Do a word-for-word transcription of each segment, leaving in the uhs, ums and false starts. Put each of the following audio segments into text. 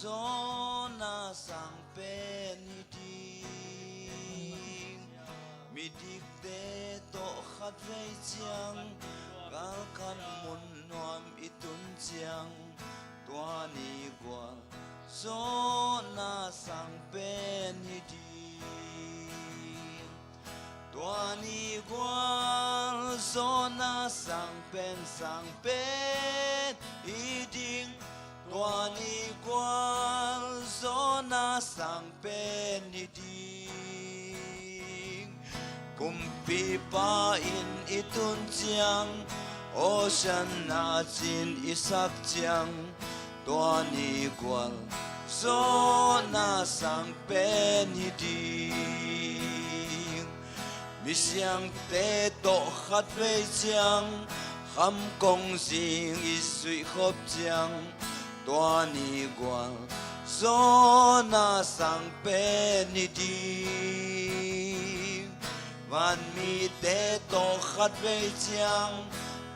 Zawhna sang pen hi ding. Midikte tawh khat vei ciang, galkhat mun nuam i tun ciang, tua ni gual zawhna sang pen hi ding. Tua ni gual zawhna sang pen, sang pen hi ding. Tua ni gual zawhna sang pen hi ding. Kumpipa inn i tun ciang, Hosianna cin i sak ciang, tua ni gual zawhna sang pen hi ding. Misiangte tawh khat vei ciang, kham kongzing i zuih khop ciang, tua ni gual zawhna sang pen hi ding. Vanmite tawh khat vei ciang,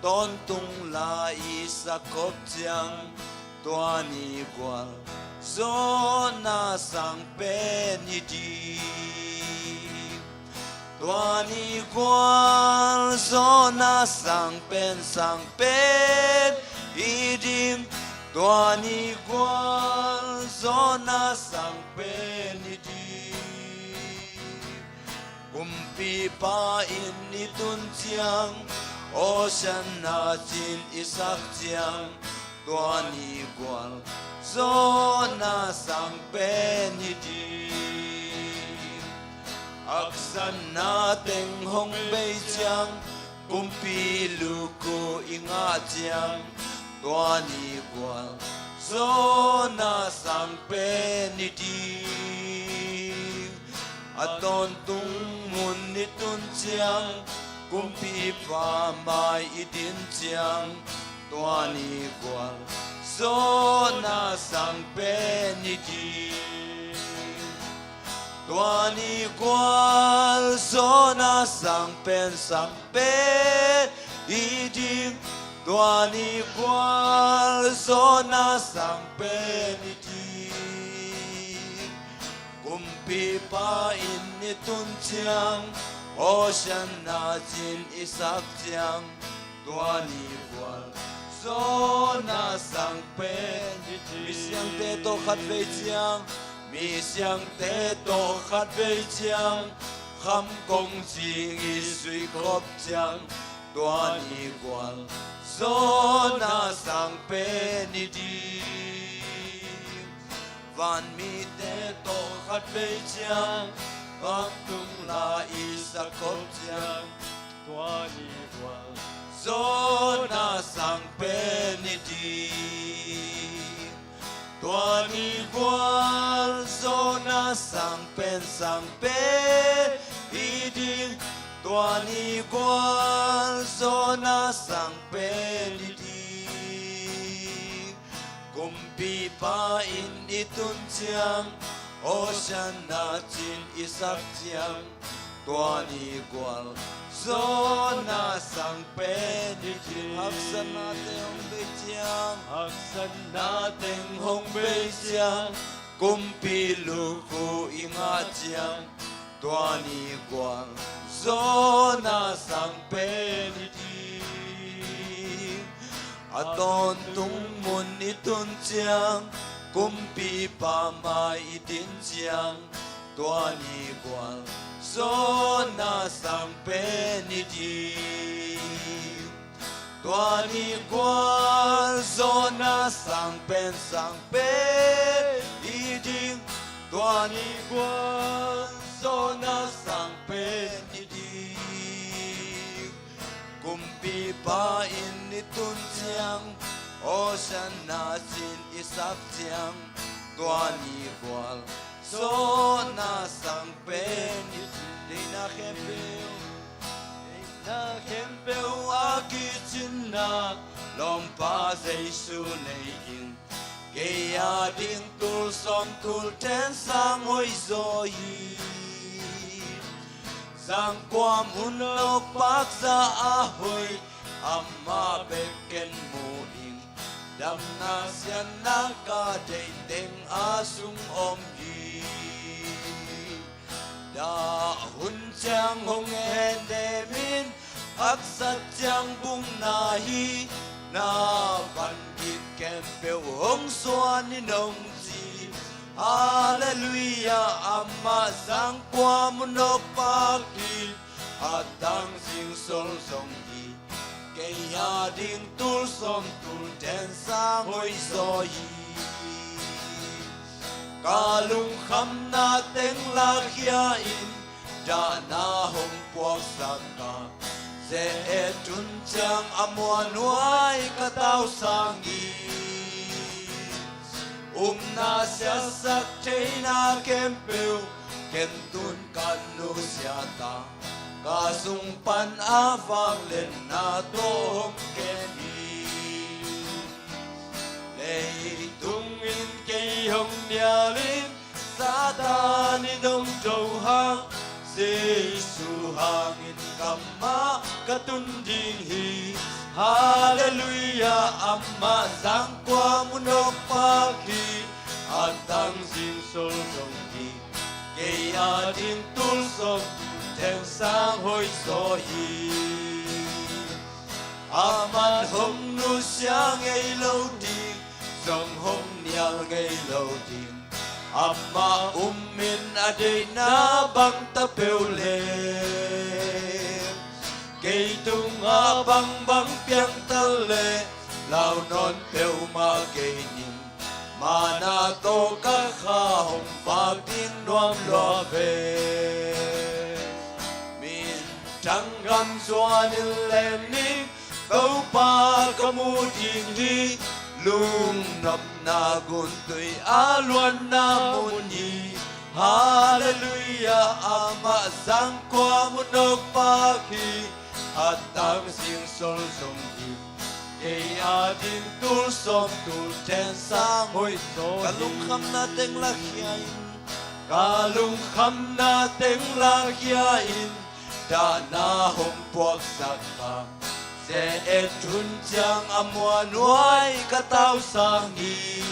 tawntung la i sak khop ciang, tua ni gual zawhna sang pen hi ding. Tua ni gual zawhna sang pen, sang pen hi ding. Tua ni gual zawhna sang pen hi ding. Kumpipa inn i tun ciang, Hosianna cin i sak ciang, tua ni gual zawhna sang pen hi ding. Haksatna teng hong bei ciang, kumpi lukhu i ngah ciang, tua ni gual zawhna sang pen hi ding. A tawntung mun i tun ciang, kumpipa mai i din ciang, tua ni gual zawhna sang pen hi ding. Tua ni gual zawhna sang pen, sang pen hi ding. Tua ni gual zawhna sang pen hi ding. Kumpipa inn i tun ciang, Hosianna cin i sak ciang, tua ni gual zawhna sang pen hi ding. Misiangte tawh khat vei ciang, misiangte tawh khat vei ciang, kham kongzing i zuih khop ciang, tua ni gual zawhna sang pen hi ding. Vanmite tawh khat vei ciang, tawntung la i sak khop ciang, tua ni gual zawhna sang pen hi ding. Tua ni gual zawhna sang pen, sang pen hi ding. Tua ni gual zawhna sang pen hi ding. Kumpipa inn i tun ciang, Hosianna cin i sak ciang, tua ni gual zawhna sang pen hi ding. Haksatna teng hong bei ciang, haksatna teng hong bei ciang, kumpi lukhu i ngah ciang, tua ni gual zawhna sang pen hi ding. A tawntung mun i tun ciang, kumpipa mai i din ciang, tua ni gual zawhna sang pen hi ding. Tua ni gual zawhna sang pen, sang pen hi ding. Tua ni gual zawhna sang pen hi ding. Kumpipa inn i tun ciang, Hosianna cin i sak ciang, tua ni gual zawhna sang pen hi ding. Deihna khempeuh, deihna khempeuh a kicinna, lawmpa Jesu nei in, kei a ding tul sawm tul then sang hoih zaw hi. Zangkuam un lawkpak za a hoih, amah bek ken mu in, Damna siatna ka deih teng a sung om hi. Dah hun ciang hong hendem in, haksat ciang bungna hi. Na van gik khempeuh hong suan in hong ci. Halleluiah, amah sang kua mun awk pak hi. A tang zingsol zong hi. Kei a ding tul sawm tul ten sang hoih zaw hi. Ka lungkhamna teng lakhia in, dahna hong puaksak ka. Ze-et hun ciang a muanhuai ka tausang hi. Upna siasak theihna khempeuh, ken tun ka nusia ta. Ka sung pan a vangliatna tawh hong kem hi. Leitung in kei hong nial in, Satan in hong do hang, Jesu hangin kamah ka tun ding hi. Halleluiah, amah sang kua mun awk pak hi. A tang zingsol zong hi. Kei a ding tul sawm tul ten sang hoih zaw hi. Amah hong nusia ngei lo ding, zong hong nial ngei lo ding. Amah um in a deihna bang ta peuh leh, kei tungah bangbang piang ta leh, lau nawn peuhmah kei ning. Mana tawh ka kha hong vak ding nuam lua ve. Minthang gam zuan in leng ning, Topa ka mu ding hi. Lungnopna guntui a luanna mun hi. Halleluiah, amah sang kua mun awk pak hi. A tang zingsol zong hi. Kei a ding tul sawm tul ten sang hoih zaw hi. Ka lungkhamna teng lakhia in, ka lungkhamna teng lakhia in, dahna hong puaksak ka. Ze-et hun ciang a muanhuai ka tausang hi.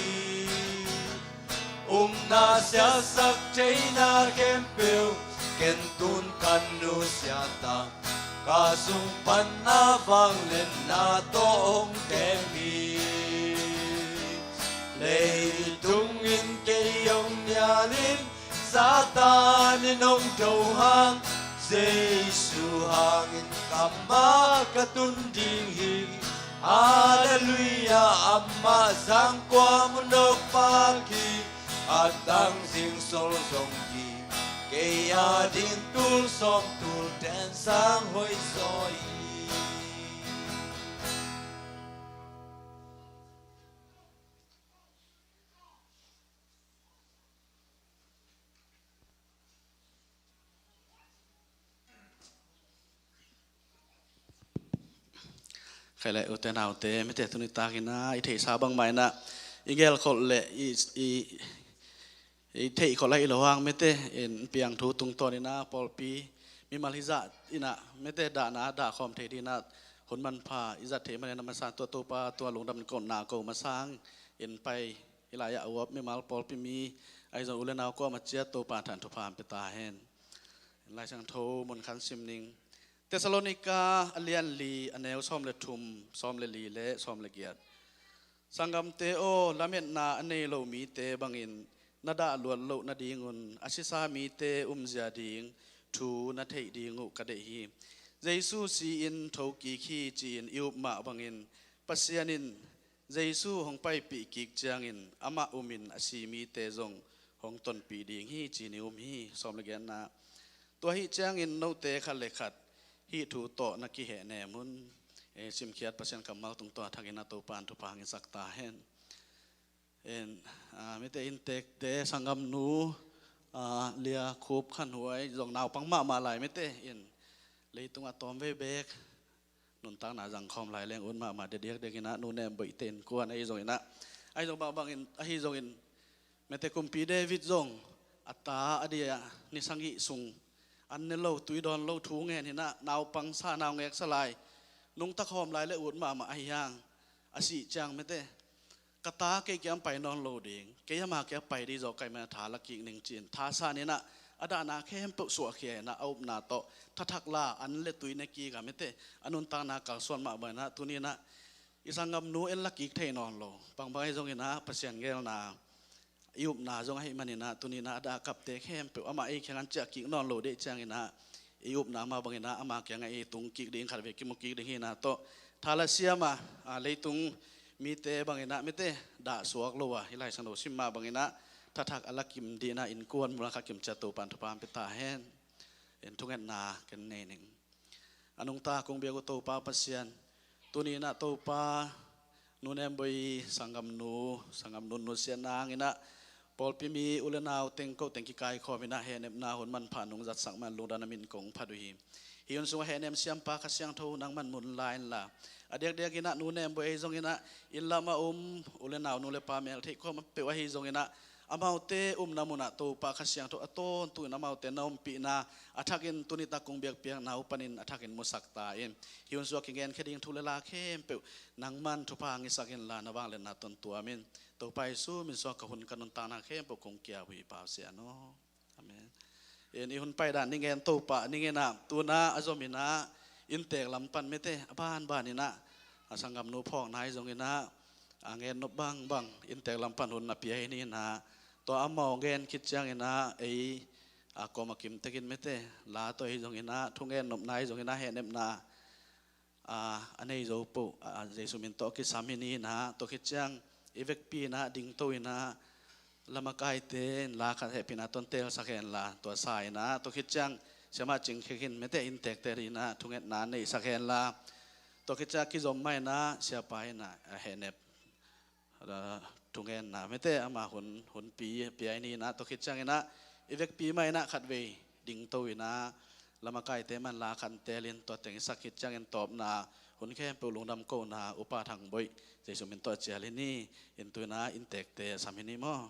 Upna siasak theihna khempeuh, ken tun ka nusia ta. Ka sung pan a vangliatna tawh hong kem hi. Leitung in kei hong nial in, Satan in hong do hang, Jesu hangin kamah ka tun ding hi. Halleluiah, amah sang kua mun awk pak hi. A tang zingsol zong hi. Kei a ding tul sawm tul ten sang hoih zaw hi. Khaile, ute naute, mite tuni takin a i theihsa bangmah in a i gelkholh le i, i, i theihkholh ahi lo hang mite in piangthu tungtawn in a pawlpi mimal hizah in a mite dahna dahkhawm thei ding in a hun manpha i zat theih manin a masa tua Topa tua lungdam kotna ko masang in pai. Hih lai-ah a uap mimal pawlpi mi ahi zong u le nau kuamah ciat Topa than thupha hong pia ta hen. Lai Siangtho mun khat sim ning. Thessalonika a lian li, a neu sawm le thum, sawm le li le sawm le giat. Sanggamte aw, lametna a nei lo mite bangin na dah luat loh nadingun a sisa mite umzia ding thu na theih ding uh ka deih hi. Jesu si-in thokik hi ci-in i up mah bangin Pasian in Jesu hong paipih kik ciangin amah umin a si mite zong hong tonpih ding hi ci-in i um hi. Sawm le giatna. Tua ahih ciangin note khat le khat hih thu tawh na kihehnem un. E, simkhiat Pasian kammal tungtawn a thakin a Topa in thupha hong hisak ta hen. En, a, mite inntekte sanggamnu, a, Lia Khup Khan Huai zong naupang mahmah lai mite in leitungah tawmvei beek nuntakna zangkhawm lai leng ut mahmah de diakdiak in a, Nu Nem Boihte innkuan ahi zongin a, ahi zong bangbangin ahi zongin mite kumpi David zong a ta a dia ni sagih sung an ne lo, tui dawn lo thu ngen hi in a, naupang sa naungek sa lai, nungta khawm lai le ut mahmah ahi hang a sih ciang mite ka ta kei kiang pai nawn lo ding, kei ama kiang pai ding zaw ka hih manin tha la kik ning ci-in thasan inah, a dahna khempeuh suahkhia inah, a upna tawh thathak la an le tui ne kik a, mite, a nuntakna kalsuan mah bang inah tuni inah i sanggamnu en la kik thei nawn lo. Bangbang ahi zong inah Pasian geelna i upna zong ahih man inah tuni inah a dah a kapte khempeuh amah ei kiangah ciah kik nawn lo deih ciang inah, i upna mah bang inah ama kiangah i tung kik ding, khatvei kimu kik ding hi inah, tawh tha la siam a, a, leitung mite bang inah, mite, dah suak lo a, hih Lai Siangtho sim mah bang inah thathak a la kim ding inah innkuan muna kha kim ciat Topa'n thupha hong pia ta hen. In thungetna ken nei ning. A nungta kong biak uh Topa Pasian, tuni inah Topa, Nu Nem Boi sanggamnu, sanggamnu nusiatna hang inah pawlpi mi u le nau teng, ko teng kikaikhawm inah hehnepna hun manpha nong zatsak man lungdam na min kong phat uh hi. Hih hun sungah hehnem siampa Kha Siangtho nangman mun la inla, a diakdiak inah Nu Nem Boi ei zong inah inn lam a um u le nau, nu le pa mel theih khawm a peuh ahi zong inah, amaute umna munah Topa Kha Siangtho a tawntung in amaute na ompihna a thakin tuni tak kong biakpiakna uh panin a thakin musak ta in. Hih hun sungah kigenkhia ding thu le la khempeuh nangman thupha hong hisak inla, na vangliatna tawh tuam in. Topa Jesu min sungah ka hun ka nuntakna khempeuh kong kia uh hi, Pa Pasian aw. Amen. In i hun paidan ning en Topa ning inah, tu inah a zom inah inntek lam pan, mite, a banban inah a sanggamnu phawkna ahi zong inah, a gen nop bangbang inntek lam pan hun na pia hi ni inah, tua amau gen khit ciang inah ei a kawm a kim tekin, mite, la tawh ahi zong inah, thungen nopna ahi zong inah, hehnepna a, a nei zo poh, a, Jesu min tawh kisam hi ni inah, tua khit ciang i vekpi inah dingto inah, lamakaite in la khat hehpihna tawh telsak henla, tua sa inah, tua khit ciang Siamah Cing Khek in, mite, inntekte inah thungetna neihsak henla, tua khit ciang kizom mah inah siapa inah a hehnep a, thungetna, mite, ama hun, hun pi, pia hi ni inah, tua khit ciang inah i vekpi mah inah khatvei dingto inah, lamakaite mah in la khat telin, tua teng i sak khit ciangin tawpna hun khempeuh lungdam kohna Upa Thang Boih Jesu min tawh a cial hi ni. In tu inah inntekte a sam hi ni maw.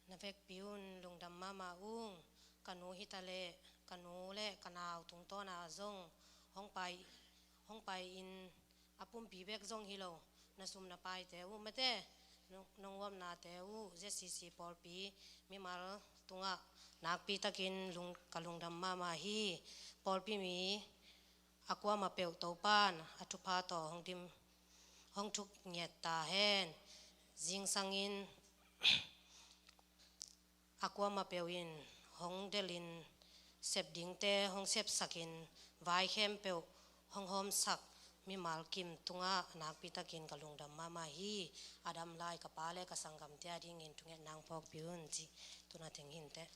Na vekpi un lungdam mahmah ung. Ka nu hi ta leh, ka nu le ka nau tungtawna zong hong pai, hong pai in, a pumpi bek zong hi lo, na sum na paite uh, mite, nong, nong omnate uh, Z C C pawlpi mimal tungah nakpi takin lung, ka lungdam mahmah hi. Pawlpi mi a kuamah peuh Topa'n a thupha tawh hong dim, hong thuk ngiat ta hen. Zingsangin a kuamah peuh in hong delhin, sep dingte hong sepsakin, vai khempeuh hong hawmsak mimal kim tungah nakpi takin ka lungdam mahmah hi. A dam lai ka pa le ka sanggamte a dingin thungetna hong phawkpih un ci. Tu-in a teng hi inteh.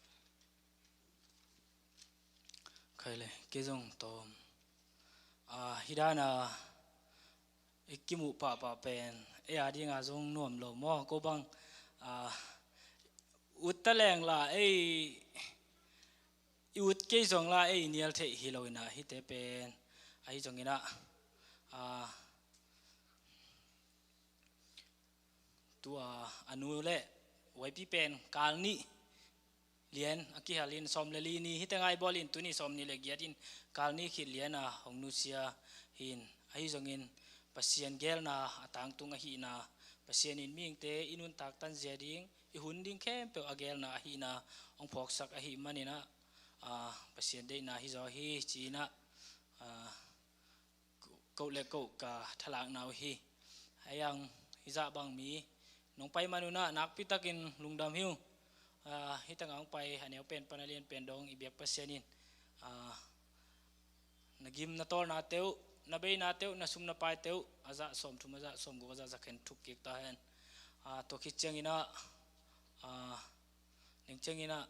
Khai le, kei zong tawm. A, hih dan a i kimuh pahpah pen ei a dinga zong nuam lo maw. Ko bang, a, ut ta leng la ei, i ut kei zong la ei nial theih hi lo inah, hihte pen ahi zong inah, a, tua a nu le Y P pen kal nih lian a kihal in, sawm le li ni hite ngai bawl in, tuni sawm nih le giat in kal nih khit lian a hong nusia hi in, ahi zongin Pasian geelna a tangtung ahihna, Pasian in mihingte i nuntak tanzia ding, i hun ding khempeuh a geelna ahihna hong phawksak ahih man inah, a, Pasian deihna hi zaw hi ci inah, a, koh le koh ka thalakna uh hi. Hei ang, hih zah bang mi nong pai man un ah nakpi takin lungdam hi uh. Ah, hih tangah hong pai a neu pen pan a lian pen dong i biak Pasian in, ah, na gim na tawlnate uh, na beinate uh, na sum na paite uh a zah sawmthum, a zah sawmguk, a zah zakhen thuk kik ta hen. Ah, tua khit ciangin ah, ah, ning ciangin ah,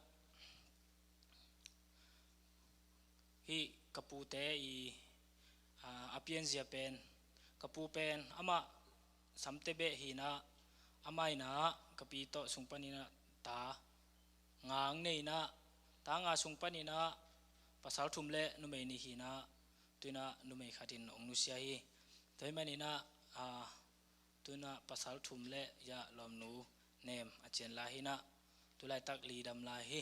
hih ka pute i, a, a pianzia pen, ka pu pen amah samte beh hi inah, amah in ah ka pi tawh sung panin ah ta nga nei inah, ta nga sung panin ah pasal thum le numei nih hi inah, tu-in ah numei khat in hong nusia hi. Tua ahih manin ah, a, tu-in ah pasal thum le, ya, lawmnu nem a cian lai hi-in ah, tu laitak li dam lai hi.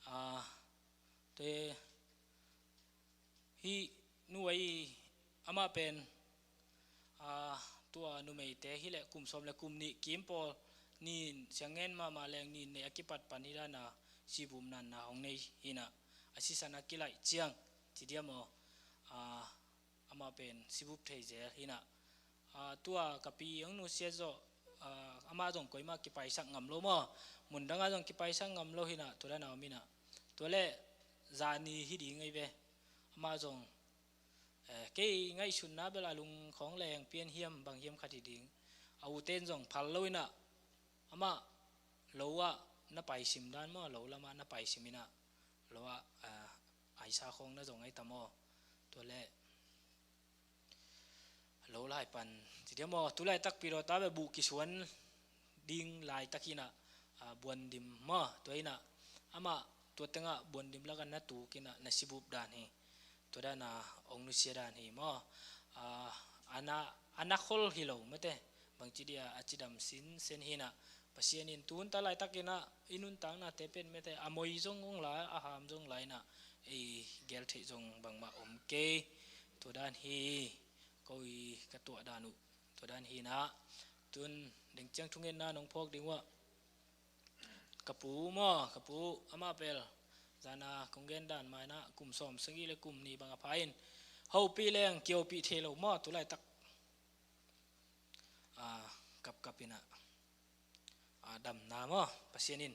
Ah, tua hi, nuai, amah pen, ah, tua numeite hi leh kum sawm le kum nih kim pawl, nin siang ngen mahmah leng nin nei a kipat pan hi dan a, sibum natna hong nei hi-in ah, a sisan a kilaih ciang, ci diam aw, ah, amah pen sibup thei zel hi-in ah, ah, tua ka pi hong nusiat zawh, ah, amah zong koimah kipaisak ngam lo maw, mun dangah zong kipaisak ngam lo hi-in ah, tua dan a om hi-in ah, tua leh zani hi ding ahi ve. Amah zong, eh, kei ngaihsutna bel a lung khawng leng pian hiam bang hiam khat hi ding. A ute in zong phal lo-in ah, amah lo ah na paisim dan maw, lo lamah na paisim hi-in ah, lo ah, ah, aisa khawng na zong ahi ta maw. Tua leh lo lai pan, ci diam aw, tu laitak pilawta beh buh kisuan ding laitak hi-in ah, ah, buandim maw, tua hi-in ah, amah tua tengah buandim lakah na tuk hi-in ah, na sibup dan hi. Tua dan a hong nusia dan hi maw. Ah, a na, a na khol hi lo mate, bangci dia a cidam sinsen hi-in ah, Pasian in tu hun ta laitakin ah i nuntaknate pen mate, a moi zong hong lai, a ham zong lai-in ah, ei gel theih zong bangmah om kei. Tua dan hi, ko i ka tuah dan uh. Tua dan hi-in ah, tun deng ciang thungetna nong phawk ding uh ah, ka pu maw, ka pu, amah pen zana kong gen dan mah in ah kum sawm sagih le kum nih bang a pha in, hopih leng kihopih thei lo maw, tu laitak, ah, kapkap in ah, ah, damna maw, Pasian in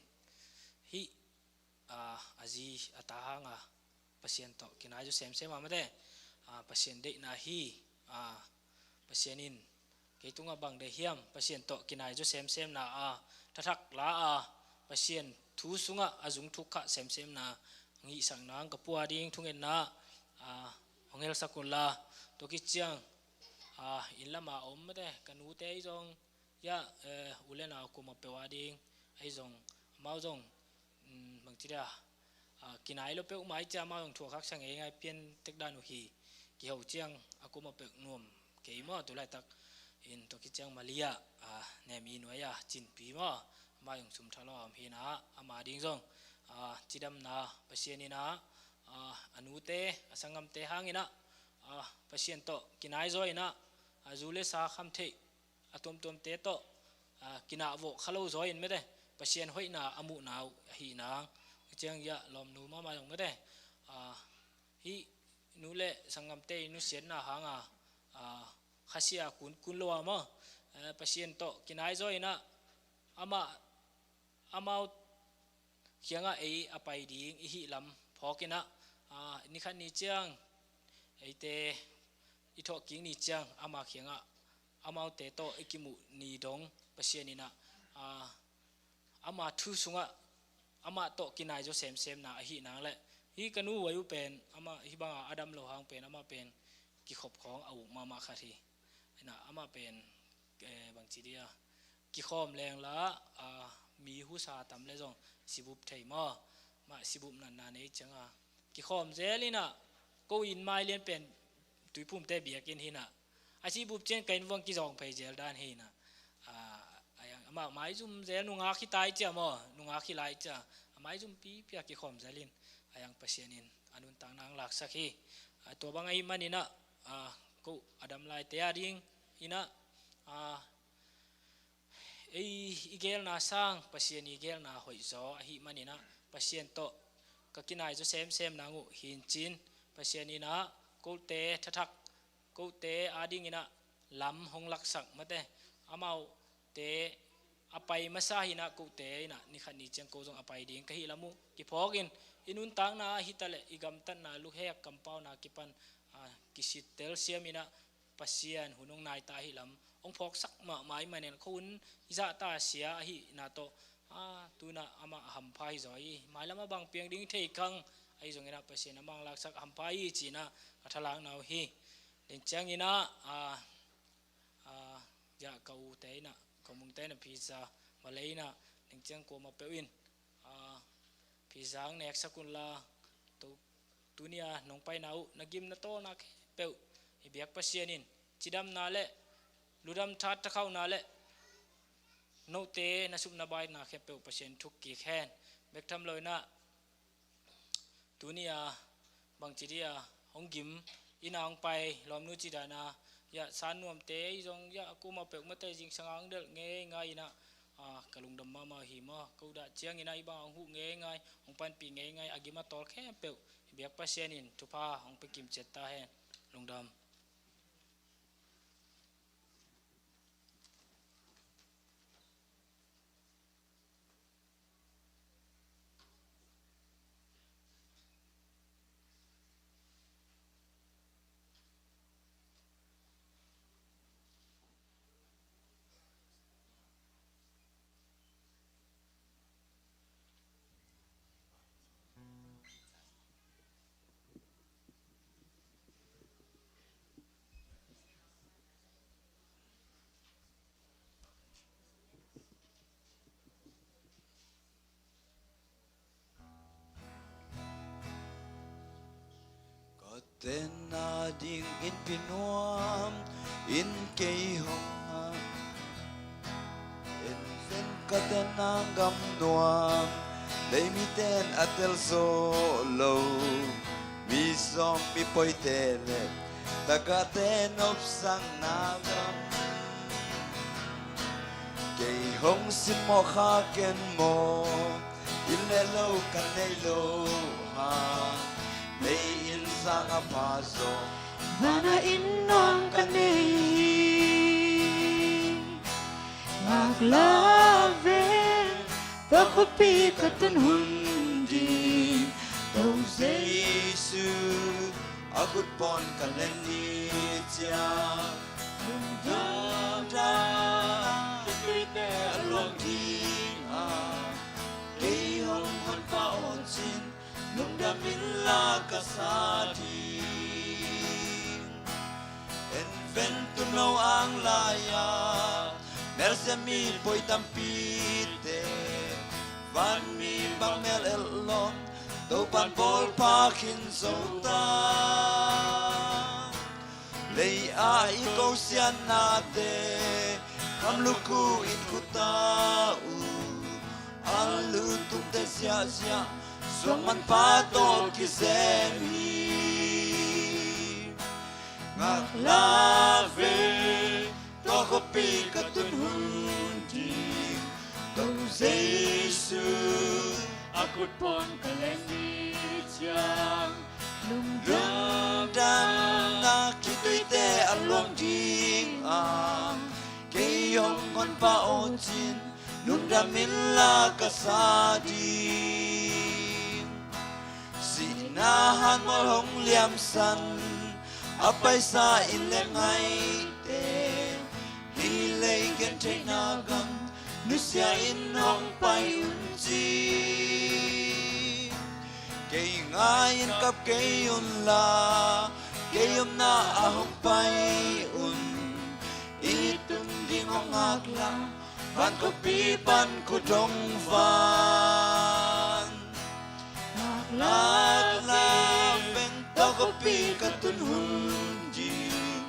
hih, ah, a zi a ta hang a, Pasian tawh kinai zaw semsem a mate, ah, Pasian deihna hi, ah, Pasian in kei tungah bang deih hiam, Pasian tawh kinai zaw semsemna a, thathak la a, Pasian thu sungah a zung thuk khah semsemna hong hihsak nang ka pu a ding thungetna, ah, hong helsak un la. Tua khit ciang, ah, inn lamah a om mate, ka nute ahi zong, ya, eh, u le nau kuamah peuh a ding ahi zong, amau zong, um, bangci dia, ah, kinai lo peuhmah i ciah amau zong thuak haksa ngeingai pian tek dan uh hi. Kiho ciang a kuamah peuh nuam kei maw, tu laitak in tua khit ciang Malia, ah, Nemi nuai a Cinpi maw, amah zong sum tha lo a om hi-in ah, ama ding zong, ah, cidamna Pasian in ah, ah, a nute, a sanggamte hangin ah, ah, Pasian tawh kinai zaw in ah, a zu le sa kham theih a tuamtuamte tawh, ah, kinah vawh kha lo zaw in mate, Pasian hoihna a muhna uh ahi nang. Ciang ya lawmnu mahmah zong mate, ah, hih nu le sanggamte i nusiatna hang a, ah, khasia kun, kun lo a maw, eh, Pasian tawh kinai zaw in ah, amah, amau kiangah ei a pai ding i hih lam phawk in ah, ah, ni khat ni ciang eite i thawhkik ni ciang ama kiangah amaute tawh i kimuh ni dong Pasian in ah, ah, ama thu sungah amah tawh kinai zaw semsemna ahi nang leh, hih ka nu Wai uh pen amah hih banga a dam lo hang pen amah pen kikhop khawng a uk mahmah khat hi. In ah amah pen, eh, bangci dia, kikhawm leng la, ah, mi husa tam le zong sibup thei maw, mah sibup natna nei ciang a, kikhawm zel in ah, ko inn mai lian pen Tuiphumte biakinn hi-in ah, a sibup ciang ka inn vuang kizawng phei zel dan hi-in ah, ah, a yang amah maizum zel, nungak hi ta i ciah maw, nungak hi lai i ciah, a maizum pipi a kikhawm zel in, a yang Pasian in a nuntakna hong laksak hi. Ah, tua bang ahih manin ah, ah, ko a dam laite a ding in ah, ah, ei i geelna sang Pasian i geelna hoih zaw ahih manin ah, Pasian tawh ka kinai zaw semsem nang uh hi in cin, Pasian in ah kote thathak, kote a dingin ah lam hong laksak mate, amaute a pai masa hi-in ah, kote in ah ni khat ni ciang ko zong a pai ding ka hih lam uh kiphawk in, i nuntakna ah hi ta leh i gamtatna, lukhek kampauna kipan, ah, kisittel siam in ah, Pasian hun hong nai ta ahih lam hong phawksak mahmah ahih manin, ko hun i zahta sia ahihna tawh, ah, tu-in ah amah a hampha hi zaw hi. Mailam a bang piang ding thei keng, ahi zongin ah Pasian amah hong laksak hampha hi ci-in ah ka thalakna uh hi. Deng ciangin ah, ah, ah, ya ka ute in ah, ka mungte in ah pizza, Malay in ah, deng ciang kuamah peuh in, ah, pizza hong neksak un la, tu, tuni a nong paina uh na gim na tawlna khempeuh i biak Pasian in cidamna le ludam thathakhauhna le Note na supna baina khempeuh Pasian thuk kik hen. Bek tham lo inah tuni a bangci dia hong gim ina hong pai lawmnu ci dana ya san nuamte i zong ya a kuma peuh mate zingsang a hong delh ngeingai inah, a, ka lungdam mahmah hi maw. Ko dah ciang inah i bang hong huh ngeingai, hong panpih ngeingai a gim a tawl khempeuh i biak Pasian in thupha hong pia kim ciat ta hen. Lungdam. Ka tenna ding innpi nuam in kei hong hak. En zen ka tenna gam nuam, lei miten a tel zo lo, mi zawng mi poite le tagahte nopsakna gam. Kei hong simmawh kha ken maw, inn le lo ka nei lo hang, mei inn sang a pha zaw, vana inn nuam ka nei hi. Ngaklah veng, tua khuapi ka tun hun ding, Topa Jesu a khut pawn ka len ni ciang, lungdam dang tuite a luang ding a, kei hong honpa aw cin, lungdam inla ka sa ding. En ven tuuno ang lai-a melsiam mi poi tampite, vanmi bang mel elh lawm, Topa'n bawlpha khin zo ta. Lei-ah i kosiatnate, khamluk uh in khuta uh, a lutungte ziahziah, suang manpha tawh kizem hi. Ngaklah veng, tua khuapi ka tun hun ding, Topa Jesu a khut pawn ka len ni ciang, lungdam dang na khituite a luang ding a, kei hong honpa aw cin, lungdam inla ka sa ding. Sihna hanmual hong liamsan, a paisa in le ngaite, hih lei gentheihna gam nusia in hong pai un ci. Kei ngai-in kap kei unla, kei omna ah hong pai un. I tun ding hong ngaklah van khuapi pan khut hong van. Ngaklah veng, tua khuapi ka tun hun ding,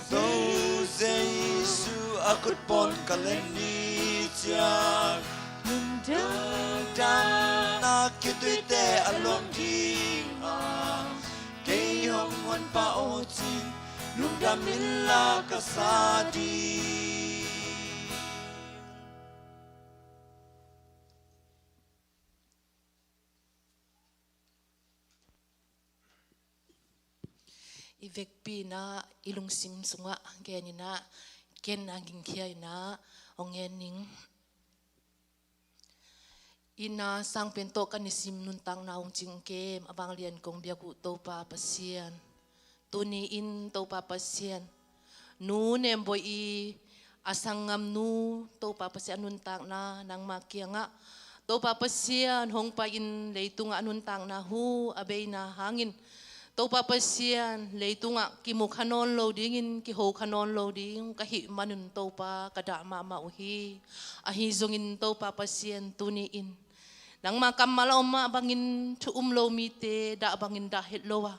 Topa Jesu a khut pawn ka len ni ciang, lungdam dang na khituite a luang ding a, kei hong honpa aw cin, lungdam inla ka sa ding. I vekpi inah, i lungsim sungah gen inah, ken a gingkhia inah hong gen ning. Inah sangpen tawh ka nisim nuntakna hong cing kem a vanglian kong biak uh Topa Pasian, tuni-in Topa Pasian, Nu Nemboi i a sanggamnu Topa Pasian a nuntakna nangmah kiangah, Topa Pasian hong pai-in leitungah a nuntakna hu a beina hangin, Topa Pasian, leitungah kimu kha nawn lo dingin, kiho kha nawn lo ding ka hih manun Topa ka dah mahmah uh hi. Ahi zongin Topa Pasian, tuni-in nangma kammal a om mah bangin thu um lo mite dah bangin dah het lo a,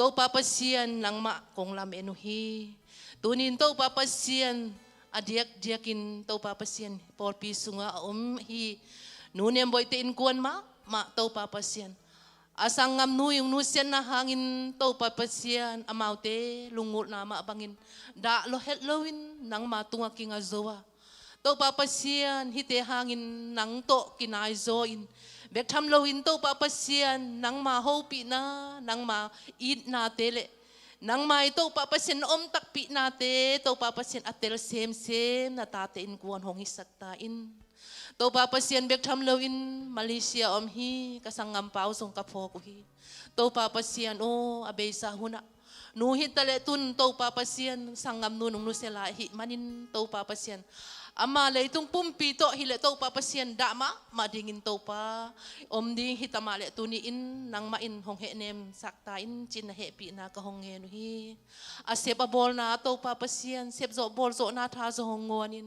Topa Pasian, nangmah kong lam-en uh hi. Tuni-in Topa Pasian, a diakdiakin Topa Pasian pawlpi sungah a om hi. Nu Niam Boihte innkuan mahmah Topa Pasian, a sanggamnu i hong nusiatna hangin Topa Pasian, amaute lungngulhna mah bangin dah lo het loin nangma tungah kinga zo a, Topa Pasian, hihte hangin nang tawh kinaizaw in, bek tham loin Topa Pasian, nangma hopihna, nangma itnate le nangma i Topa Pasian na om takpihnate Topa Pasian a tel semsem na tate innkuan hong hisak ta in. Topa Pasian, bek tham loin Malaysia om hi ka sanggampa uh zong ka phawk uh hi. Topa Pasian aw, a beisa hunah nu hi ta leh tun Topa Pasian, sanggamnu nong nusia lai ahih manin Topa Pasian, ama leitung pumpi tawh hi leh Topa Pasian, dah mahmah dingin Topa om ding hi ta mah leh tuni-in nangmah in hong hehnemsak ta in, ci-in na hehpihna ka hong ngen uh hi. A sep a bawlna Topa Pasian, sepzawh bawlzawhna tha zong hong guan in,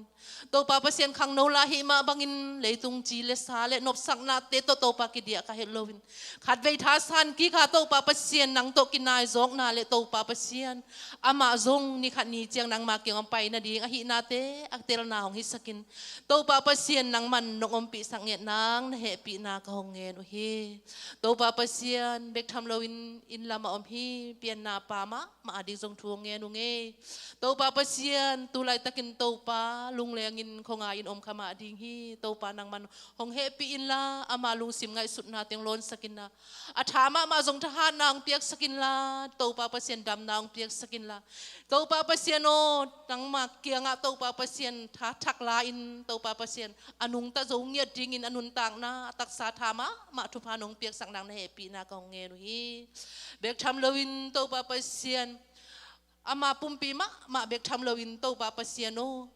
Topa Pasian, khangno la ahih mah bangin leitung ci le sa le nopsaknate tawh Topa kidiah kha het loin, khatvei thasan kik a Topa Pasian, nang tawh kinaizawkna le Topa Pasian, amah zong ni khat ni ciang nangma kiang hong pai nading ahihnate a telna hong hisak in, Topa Pasian, nangman nong ompihsak ngiat nang na hehpihna ka hong ngen uh hi. Topa Pasian, bek tham loin inn lamah om hi, pianna pa mahmah a ding zong thu hong ngen uh ngei. Topa Pasian, tu laitakin Topa lunglengin khuangai in om kha mah ding hi. Topa nangman hong hehpih inla, ama lungsim ngaihsutna teng lawnsak inla, a tha mahmah zong thahatna hong piaksak inla, Topa Pasian damna hong piaksak inla, Topa Pasian aw, nangma kiangah Topa Pasian tha thak la-in, Topa Pasian a nungta zo ngiat dingin a nuntakna a taksa tha mahmah thupha nong piaksak nang na hehpihna ka hong ngen uh hi. Bek tham loin Topa Pasian, ama pumpi mahmah bek tham loin Topa Pasian aw,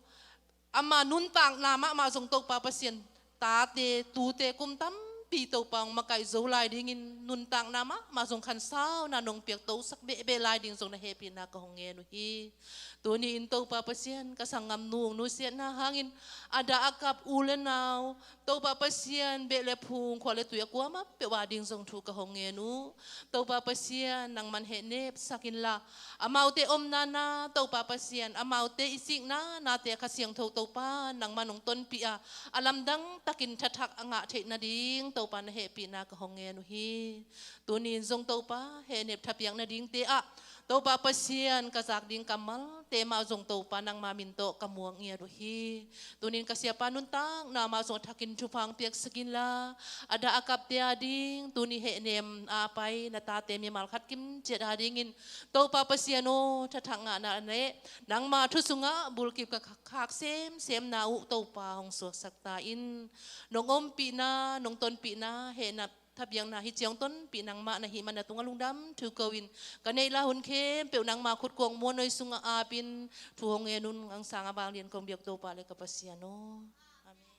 ama nuntakna mahmah zong Topa Pasian, tate tute kum tampi Topa hong makaih zo lai dingin nuntakna mahmah zong khansauna nong piaktosak behbeh lai ding zong na hehpihna ka hong ngen uh hi. Tuni-in Topa Pasian, ka sanggamnu hong nusiatna hangin a dah a kap u le nau Topa Pasian, beh le phung, khua le tui a kuamah peuh a ding zong thu ka hong ngen uh. Topa Pasian, nangman hehnepsak inla, amaute omna na Topa Pasian, amaute i sikna nate a Kha Siangtho Topa nangman hong tonpih a, a lamdang takin thathak a ngah theih nading Topa na hehpihna ka hong ngen uh hi. Tuni-in zong Topa, hehnep thapiak nadingte ah Topa Pasian, ka zak ding kammalte mah zong Topa nangma min tawh ka muang ngiat uh hi. Tuni-in ka siapa nuntakna mah zong a thakin thupha hong piaksak inla, a dah a kapte a ding tuni hehnem a pai na tate mimal khat kim ciat a dingin Topa Pasian aw, thathak ngahna le nangma thu sungah bulkip ka khak semsemna uh Topa hong suaksak ta in. Nong ompihna, nong tonpihna, hehnep thapiakna hi ciang tonpih nangmah na hih man a tungah lungdam thu ko-in, ka neih la hun khempeuh nangma khut kuang muanhuai sungah apin thu hong ngen un. Angsang a vanglian kong biak Topa le ka Pasian aw. Amen.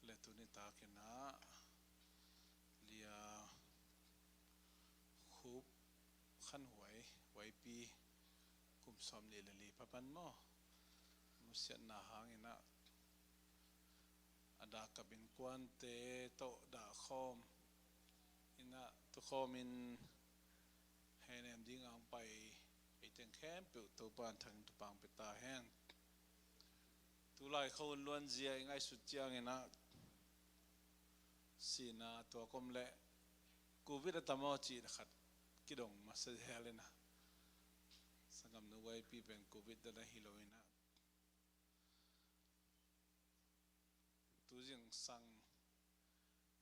Le tuni takin ah Lia Khup Khan Huai, Huaipi, kum sawmnih le li pha pan maw, nusiatna hangin ah a dah kap innkuante tawh dah khawm in ah, tukhawmin henem ding a hong pai ei teng khempeuh Topa in thangin thupha hong pia ta hen. Tulai khawng luanzia i ngaihsut ciangin ah sihna tuak om leh Covid a tam aw cih na khat kidong masa zel in ah, sanggamnu Huaipi pen Covid dan a hi lo in ah, tu zingsang,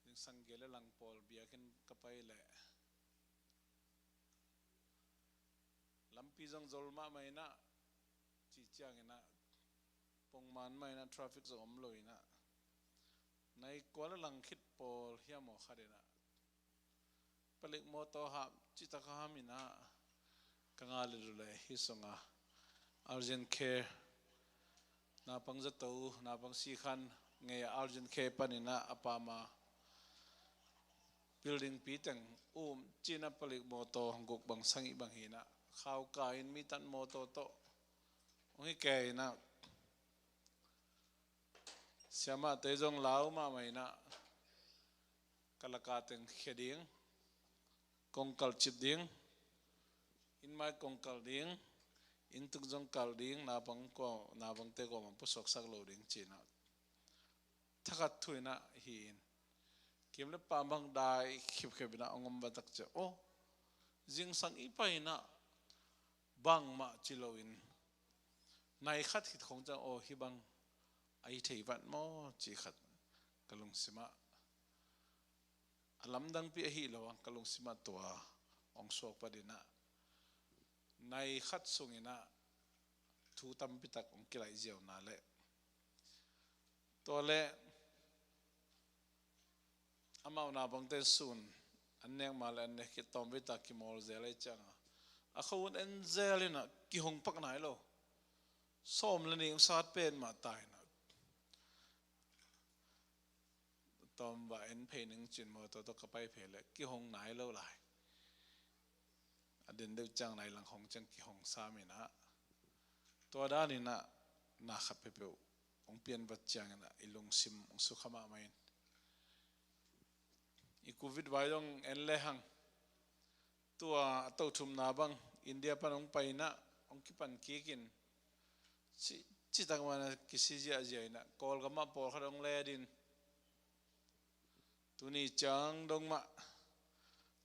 zingsang gel le lang pawl biakinn ka pai leh lampi zong zol mahmah in ah, cih ciangin ah pongman mah in ah, traffic zong om lo in ah, nai kua le lang khit pawl hiam aw khat in ah, palik mawtaw ham cih tak a ham in ah, ka nga le du leh hih sungah urgent care Naupang zato, naupang sikhan ngei a Arjun khe panin ah a pam a building piteng um cin ah palik mawtaw guk bang sangih bang hi-in ah khauka in mi tan mawtaw tawh hong hi kei in ah siamahte zong lau mahmah in ah kalaka teng khia ding, kong kalcip ding, inn mai kong kal ding, inn tung zong kal ding, naupang kua, naupangte kuamah pusuaksak lo ding ci-in ah thakhat thu in ah hi in. Kim le pam bang dai khipkhip in ah hong om va tak ciang, aw, zingsang i pai in ah bangmah ci loin nai khat khit khong ciang, aw, hih bang a hi thei vat maw ci khat ka lungsim ah, a lamdangpi ahi lo ang ka lungsim ah tua hong suak panin ah nai khat sungin ah thu tampi tak hong kilaih ziau na leh, tua leh amau naupangte sun an nek mah leh an nek khit tawmvei ta kimawl zel ahih ciangin a khuahun en zel in ah kihong pak nai lo. Sawm le nih hong sat pen mah ta in ah tawm va en phei ning cin mawtaw tawh ka pai phei leh kihong nai lo lai. A den deuh ciang nai lang hong ciang kihong sam in ah tua dan in ah na khat peuhpeuh hong pian vat ciangin ah i lungsim hong sukha mahmah in. I covid vai zong en le hang, tua a tothumna bang India pan hong pai in ah hong kipan kik in, ci, citak mah in ah kisi ziahziah in ah Kawlgam ah pawlkhat hong let in, tuni ciang dong mah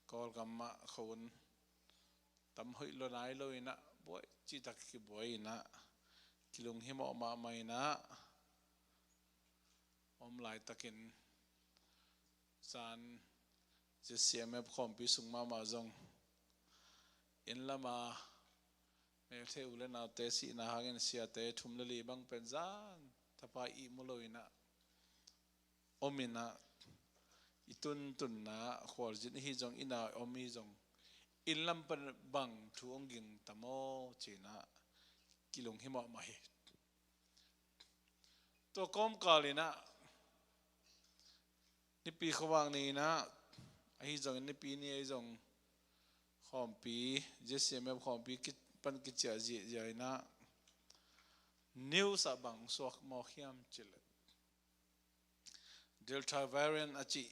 Kawlgam ah khuahun tam hoih lo nai lo in ah buai citak kibuai in ah kilunghimawh mahmah in ah om laitakin zan ZCMF khawmpi sung mahmah zong inn lam a Meitei u le naute sihna hangin siate thum le li bang pen zan tapa ihmu lo in ah om in ah i tuntunna khualzin ahi zong, inn a om ahi zong, inn lam pan bang thu hong ging ta maw ci-in ah kilunghimawh mah hi. Tua kawmkal in ah Nipi khuavak ni in ah ahi zongin, Nipi ni ahi zong khawmpi, ZCMF khawmpi ki, pan kiciah ziahziah in ah news ah bang suak mawk hiam cih leh Delta variant a cih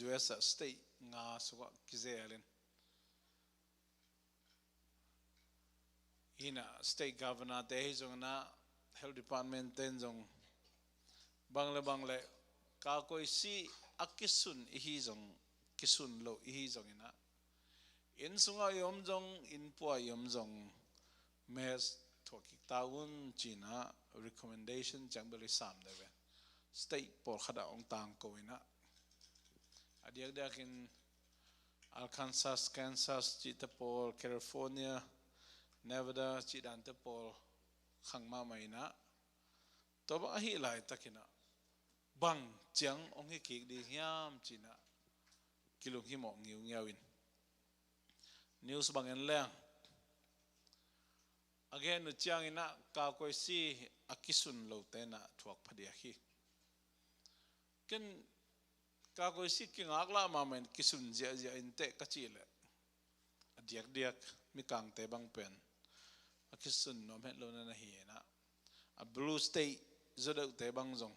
US ah state nga sungah kizel in, hi in ah state governor te ahi zongin ah health department te in zong bang le bang le kakoisi a kisun i hi zong, kisun lo i hi zongin ah inn sungah i om zong, inn pua i om zong, mask thuak kik ta un ci-in ah recommendation ciang bel i sam deuh ve. State pawlkhat ah hong tangko in ah a diakdiakin Arkansas, Kansas cihte pawl, California, Nevada cih dante pawl khang mahmah in ah tua bang ahih laitakin ah bang ciang hong hi kik ding hiam ci-in ah kilunghimawh ngiungiau in news bang en leng a gen uh ciangin ah kakoisi a kisun lote in ah thuak phadiak hi. Ken kakoisi kingaklah mahmah in kisun ziahziah inteh ka cih leh a diakdiak Mikangte bang pen a kisun nuam het lo na na hi in ah a blue state zaw deuhte bang zong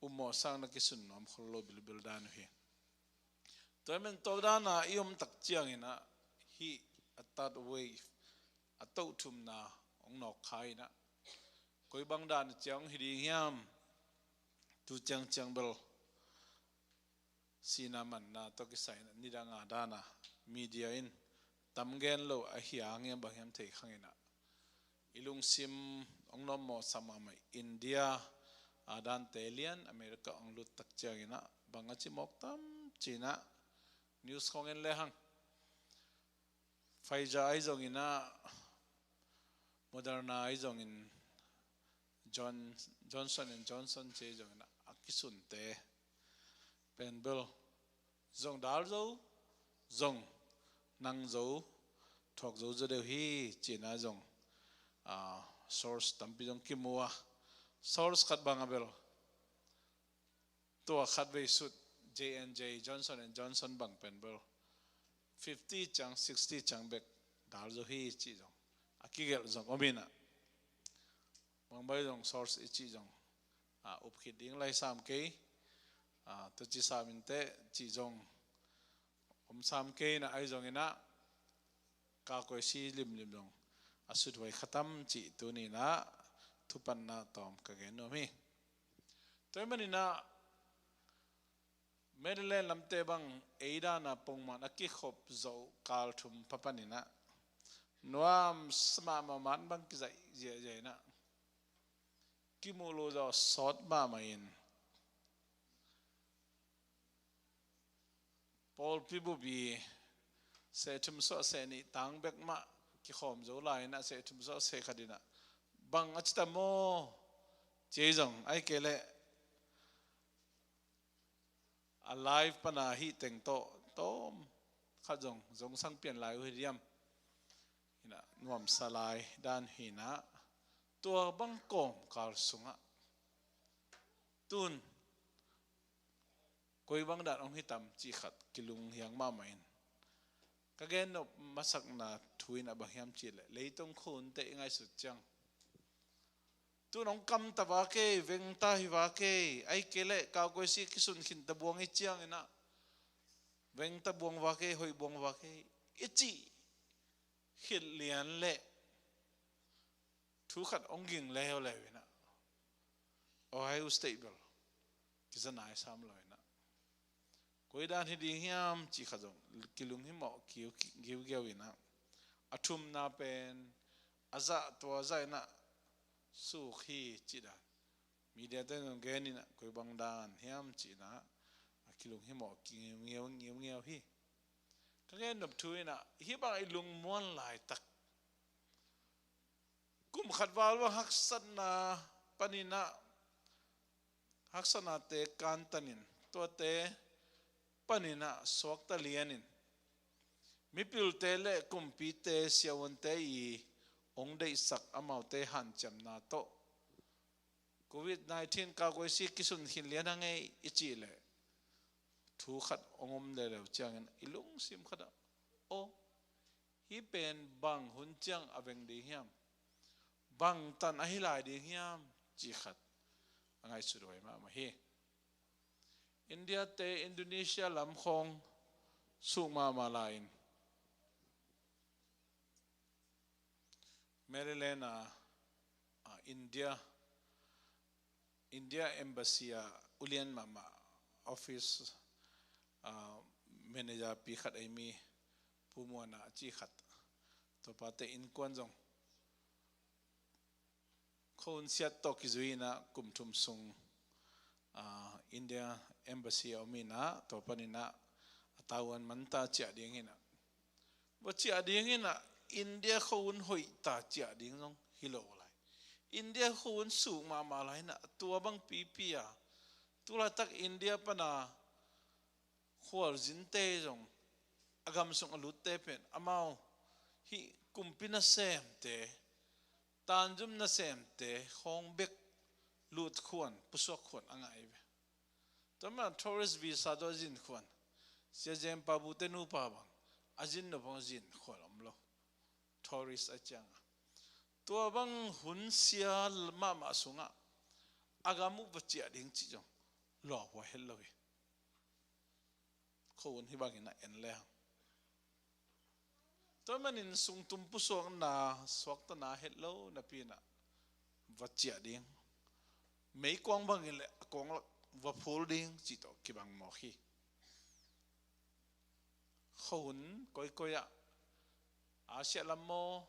ummawh sang na kisun nuam khol lo bilbil dan uh hi. Tua ahih manin tua dan a i om tak ciangin ah hih a third wave a tothumna hong nawk kha in ah koi bang dan ciang hong hi ding hiam? Tu ciangciang bel sihna manna tawh kisai in ah nidang a dan a media in tam gen lo a hi a ngiam bang hiam thei khang in ah i lungsim hong nawmmawh sa mahmah India a dante lian America hong lut tak ciangin ah bang a ci mawk tam ci-in ah news khong en le hang. Pfizer ahi zongin ah, Moderna ahi zongin, John, Johnson and Johnson ci ahi zongin ah, a kisunte pen bel zong dal zo, zong nang zo, thuak zo zaw deuh hi ci-in ah zong, ah, source tampi zong kimu a, Source khat bang a bel, tua khat vei sut, J and J, Johnson and Johnson bang pen bel fifty ciang, sixty ciang bek dal zo hi cih zong a kigelh zong om inah, bangbai zong source i cih zong a, up khit ding lai sam kei, a, tua ci sam inteh cih zong om sam kei inah, ahi zong inah, ka koisi limlim zong a suthuai khatam cih tuni inah thupatna tawm ka gen nuam hi. Tua ahih man inah, Maryland lamte bang ei dana pongman a kikhop zoh kal thum pha pan inah, nuam sa mahmah, man bang kizaih ziahziah inah, kimuh luh zawh sawt mahmah in, pawlpi bup i seh thum suah seh nih tang bek mah kikhawm zo lai inah, seh thum suah seh khat inah, bang a ci tam maw ci ei zong, ahih kei leh a live pana hih teng tawh tawm khat zong zongsang pian lai uh hi diam? Inah nuamsa lai dan hi inah, tua bang kawmkal sungah tun koi bang dan hong hi tam cih khat kilunghiang mahmah in, ka gen nop masakna thu inah bang hiam cih leh, leitung khuahunte i ngaihsut ciang, tun hong kam ta va kei, veng ta hi va kei, ahih kei leh ka koisi kisun khin ta buang hi ciang inah, veng ta buang va kei, hoih buang va kei i cih khit lian leh thu khat hong ging leuleu inah, Ohio State bel kiza nai sam lo inah, koi dan hi ding hiam cih khat zong kilunghimawh kiu, kiugiau inah, a thumna pen a zah tua zah inah suk hi cih dan media te in zong gen inah, koi bang dan hiam cih inah a kilunghimawh kingiungiau ngiungiau hi. Ka gen nop thu inah, hih bang i lungmuan laitak, kum khat val bang haksatna pan inah, haksatnate kantan in, tuate pan inah suakta lian in, mipilte le kumpite, siavuante i hong deihsak amaute hanciamna tawh covid nineteen ka koisi kisun khin lian a ngei i cih leh, thu khat hong om leuleu ciangin i lungsim khatah, aw, hih pen bang hun ciang a veng ding hiam, bang tan ahi lai ding hiam cih khat a ngaihsut huai mahmah hi. India te, Indonesia lam khawng suk mahmah lai in, Maryland a, a, India, India Embassy a ulian mahmah office, a, manager pi khat ei mi, Pu Muana a ci khat, tua pate innkuan zong khuahun siat tawh kizui inah kum thum sung, a, India Embassy a om inah, tua pan inah a tavuan manta ciah ding inah, va ciah ding inah, India khuahun hoih ta ciah ding zong hi lo lai. India khuahun suk mahmah lai inah, tua bang pipi a, tu laitak India pana khualzinte zong, a gam sung a lutte pen amau hih kumpi nasemte, tanzum nasemte khawng bek lutkhuan, pusuakkhuan a ngah hi ve. Tua man tourist visa tawh a zinkhuan, Sia Zen Pa Bu te nupa bang a zin nop hong zinkhuan om lo. Tourist a cianga, tua bang hun sia mahmah sungah a gam uh va ciah ding cih zong lawp hua het lo hi. Khuahun hih bangin a en le hang. Tua manin sungtum pusuakna, suaktana het lo napi inah va ciah ding, meikuang bangin le a kuang lak va phul ding cih tawh kibang mawk hi. Khuahun koikoi ah, Asia lam maw,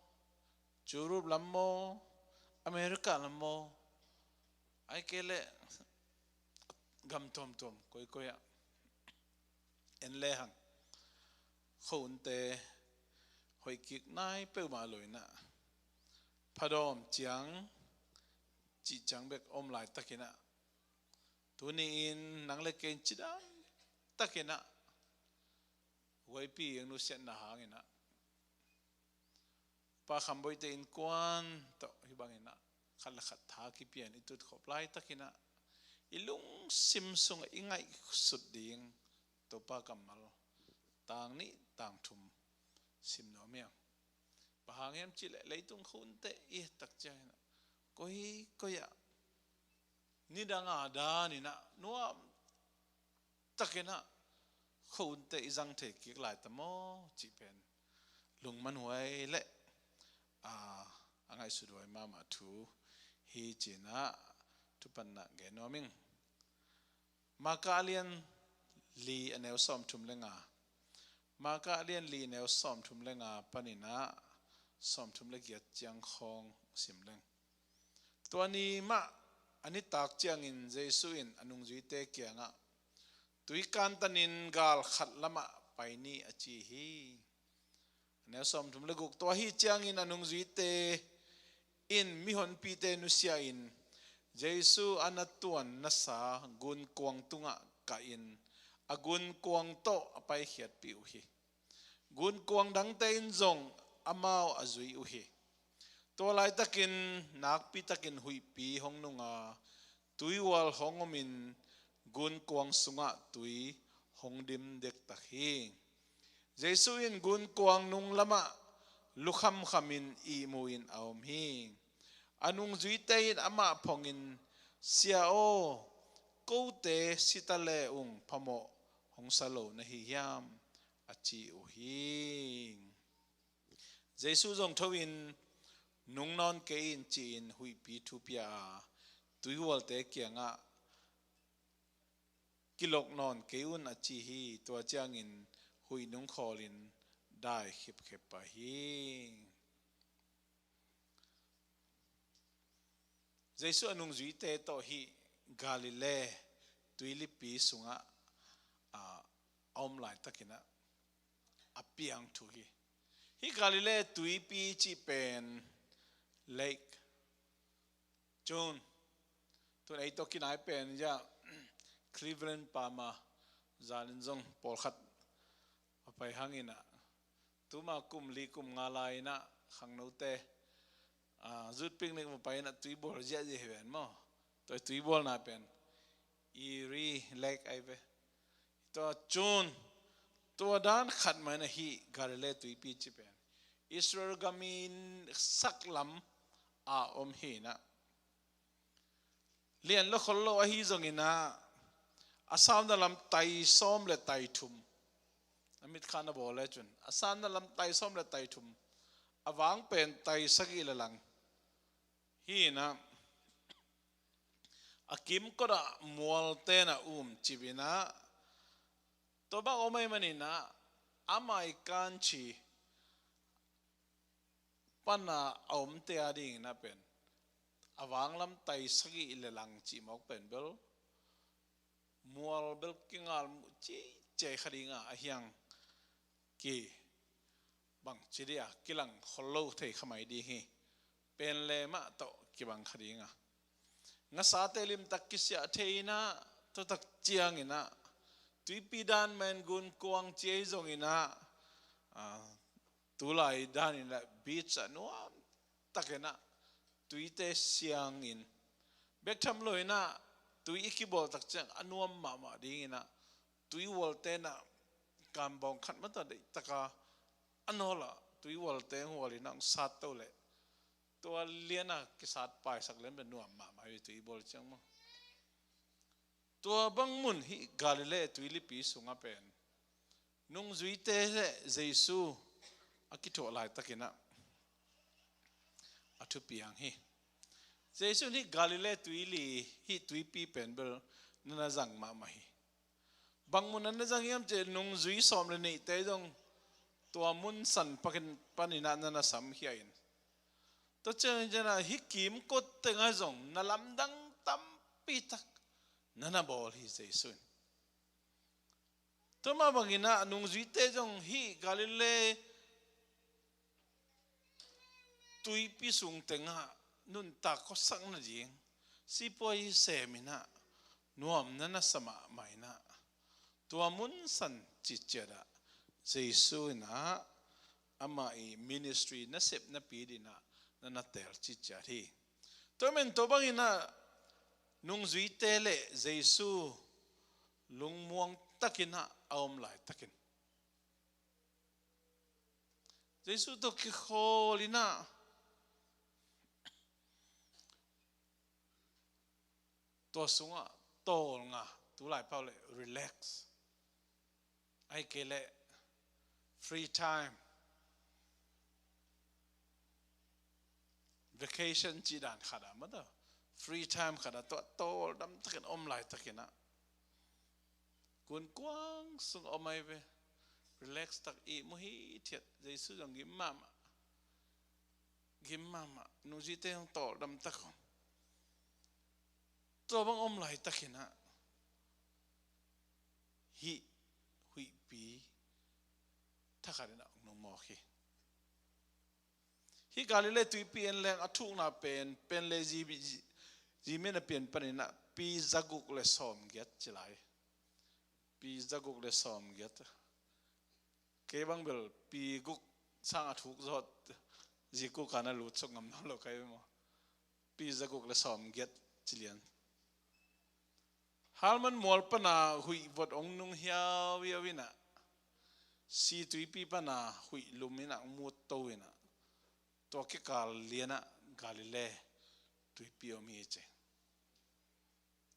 Europe lam maw, America lam maw, ahih kei leh gam tuamtuam koikoi ah en le hang, khuahunte hoih kik nai peuhmah lo inah, phadawm ciang cih ciang bek om laitak inah, tuni-in nang le kei in cidam tak inah, huaipi eng nusiatna hang inah, Pa Kham Boihte innkuan tawh hih bang inah khat le khat tha kipia in i tutkhop laitakin ah i lungsim sungah i ngaihsut ding Topa kammal tang nih tang thum sim nuam hi ing. Bang hang hiam cih leh leitung khunteh i et tak ciangin ah koikoi ah nidang a danin ah nuam takin ah khunteh i zang thei kik lai ta maw cih pen lungmanhuai le a, a ngaihsuthuai mahmah thu hi ci-in ah thupatna gen nuam ing. Marka a lian li a neu sawmthum le nga. Marka a lian li a neu sawmthum le nga panin ah sawmthum le giat ciang khawng sim leng. Tua ni mah a nitak ciangin Jesu in a nungzuite kiangah, "Tui kantanin gal khat lamah pai ni," a ci hi. A neu sawmthum le guk. Tua ahi ciangin a nungzuite in mihonpite nusia in Jesu a na tuan nasa gunkuang tungah kahin a gunkuang tawh a paikhiatpih uh hi. Gunkuang dangte in zong amau a zui uh hi. Tua laitakin nakpitakin huihpi hong nung a, tuihual hong omin gunkuang sungah tui hong dim dektak hi. Jesu in gunkuang nung lamah lukhamkhamin ihmu in a om hi. A nungzuite in amah phongin, "Sia aw, kote si ta le ung phamawh hong sa lo na hi hiam?" a ci uh hi. Jesu zong tho in, "Nung nawn kei in," ci-in huihpi thu pia a, tuihualte kiangah, "Kilok nawn kei un," a ci hi. Tua ciangin huih nung khawlin dai khipkhip pah hi. Jesu a nungzuite tawh hih Galilee tuilipi sungah a, a om laitakin ah a piang thu hi. Hih Galilee tuipi cih pen Lake Chun, tun ei tawh kinai pen ya Cleveland pam a, zanin zong pawlkhat a pai hangin ah, tuma kum li kum nga lai-in ah khangnote, ah, zut picnic va pai-in ah tuibual ziahziah hi ven maw. Tua tuibualna pen Erie Lake ai ve. Tua Chun, tua dan khat mah in ah hih Galilee tuipi cih pen Israel gam i saklam a om hi-in ah, lian lo khol lo ahi zongin ah, a sanna lam tai sawm le tai thum, a mitkha na bawl le cun a sanna lam tai sawm le tai thum, a vang pen tai sagih le lang hi-in ah, a kimkot ah mualte na um cip in ah, tua bang om ahih manin ah, amah i kanchi pan a a omte a dingin ah pen, a vanglam tai sagih le lang cih mawk pen bel, mual bel kingal muh ciai kha ding a, a hiang kibang ci ding a, kilang khol lo thei kha mai ding hi. Pen le mah tawh kibang kha ding a, ngasate limtak kisiah thei-in ah, tua tak ciangin ah, tuipi dan mah in gunkuang ci ahi zongin ah, ah, tulai danin ah beach ah nuam takin ah, tuite siangin, bek tham lo-in ah tui i kibawl tak ciang a nuam mahmah dingin ah, tuihualte in ah, kambawng khat mah tawh deihtak a, a nawl ah tuihualte hual-in ah hong sat to leh, tua lian a kisat paisak lian pen nuam mahmah hi, tuibual ciang maw. Tua bang mun hih Galilee tuilipi sungah pen nungzuite le Jesu a kithuah laitakin ah a thupiang hi. Jesu in hih Galilee tuili, hih tuipi pen bel na na zang mahmah hi. Bang mun a na zang hiam cih leh nungzui sawm le nihte zong tua mun san pakin, panin ah na na samkhia in, tua ciangin ah hih kimkot tengah zong na lamdang tampi tak na na bawl hi Jesu in. Tua mah bangin ah nungzuite zong hih Galilee tuipi sung tengah nuntak khuasak nading sipuai sem in ah nuam na na sa mahmah in ah, tua mun san citciat ah Jesu in ah amah i ministry nasep napi dingin ah na na teel citciat hi. Tua men tua bangin ah nungzuite le Jesu lungmuang takin ah a om laitakin, Jesu tawh kikhawl in ah tua sungah tawlnga, tulai pau le relax, ahih kei leh free time, vacation cih dan khat ah maw, tua free time khat ah tua tawldam takin om laitakin ah, gunkuang sung om ahi ve. Relax tak, ihmu hithiat, Jesu zong gim mahmah, gim mahmah, nungzuite zong tawldam tak om. Tua bang om laitakin ah hih huihpi thakhat in ah hong nung mawk hi. Hih Galilee tuipi en leng a thukna pen, pen le zi, zi, zi min a pian panin ah pi zaguk le sawmgiat ci lai. Pi zaguk le sawmgiat. Kei bang bel pi guk sang a thuk zawh, zi kuk ah na lut suk ngam nawn lo kai maw. Pi zaguk le sawmgiat ci lian. Halman mual pana huih vot hong nung hiauhiau in ah, si tuipi pana huih lum in ah hong mut to in ah, tua kikal lian ah Galilee tuipi om hi ci.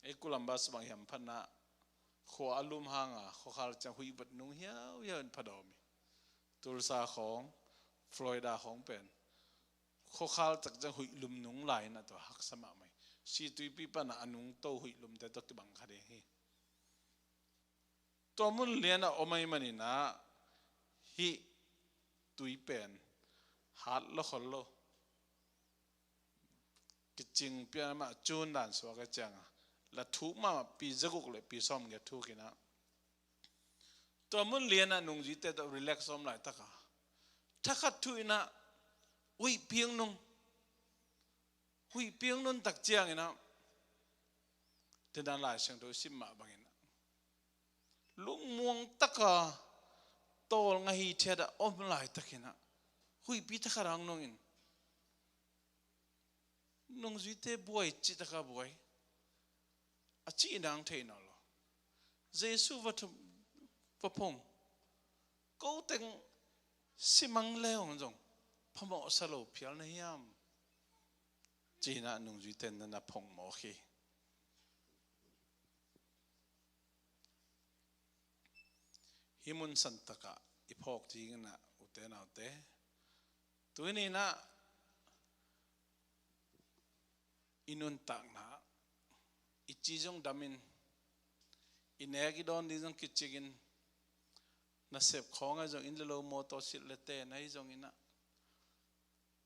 Ei Columbus bang hiam phatna, khua a lum hanga khuakhal ciang huih vot nung hiauhiau in pha dawm hi. Tulsa khawng, Florida khawng pen khuakhal tak ciang huih lum nung lai in ah tua haksa mahmah hi. Si tuipi pana a nung to huih lumte tawh kibang kha ding hi. Tua mun lian ah om ahih manin ah hih tui pen hat lo khol lo, kicing pian mah, cun dan suak a ciang a la thuk mahmah, pi zaguk le pi sawmgiat thuk in ah, tua mun lian ah nungzuite tawh relax om laitak a, thakhat thu in ah huihpi hong nung, huihpi hong nuntak ciangin ah, tena Lai Siangtho sim mah bangin ah lungmuang taka tawlnga hithiat a om laitakin ah huihpi thakhat hong nungin, nungzuite buai cih taka buai, a cih nang thei nawn lo. Jesu va thu-, va phong, ko teng simang le hong zong phamawhsa lo phial na hiam, ci-in ah nungzuite in na phong mawk hi. Hih mun santak ah i phawk dingin ah, ute naute, tuni-in ah i nuntakna, i ci zong damin, i nek i dawn ding zong kicikin, nasep khawng ahi zongin le lo, mawtaw silh le ten ahi zongin ah,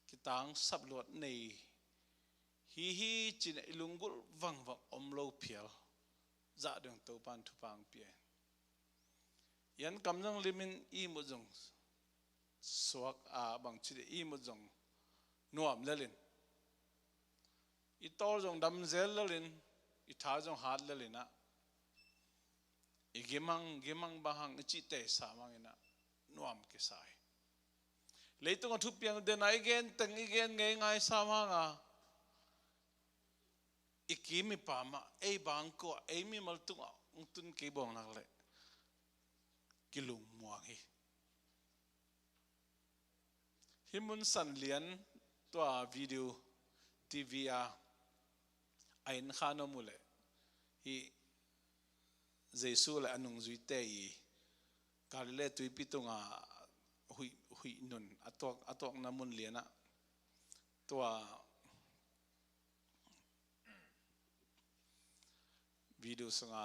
kitangsap luat nei hi hi ci-in ah i lunggulh vangvang om lo phial zah ding Topa'n thupha hong pia in. I ankam zong limin, i ihmut zong suak a, bangci dih, i ihmut zong nuam lelin, i tawl zong dam zel lelin, i tha zong hat lelin ah, i gimang, gimang bang hang i cih teisa mangin ah nuam kisa hi. Leitung a thupiang den a i gen teng i gen ngeingai sam hanga, i kim i pam ah, ei bangkua, ei mimal tungah hong tun kei bawngnak leh kilungmuang hi. Hih mun san lian, tua video, T V a, a en kha na om uh leh, hih Jesu le a nungzuite i Galilee tuipi tunga huih, huih nun a tuak, a tuakna mun lian ah, tua video sunga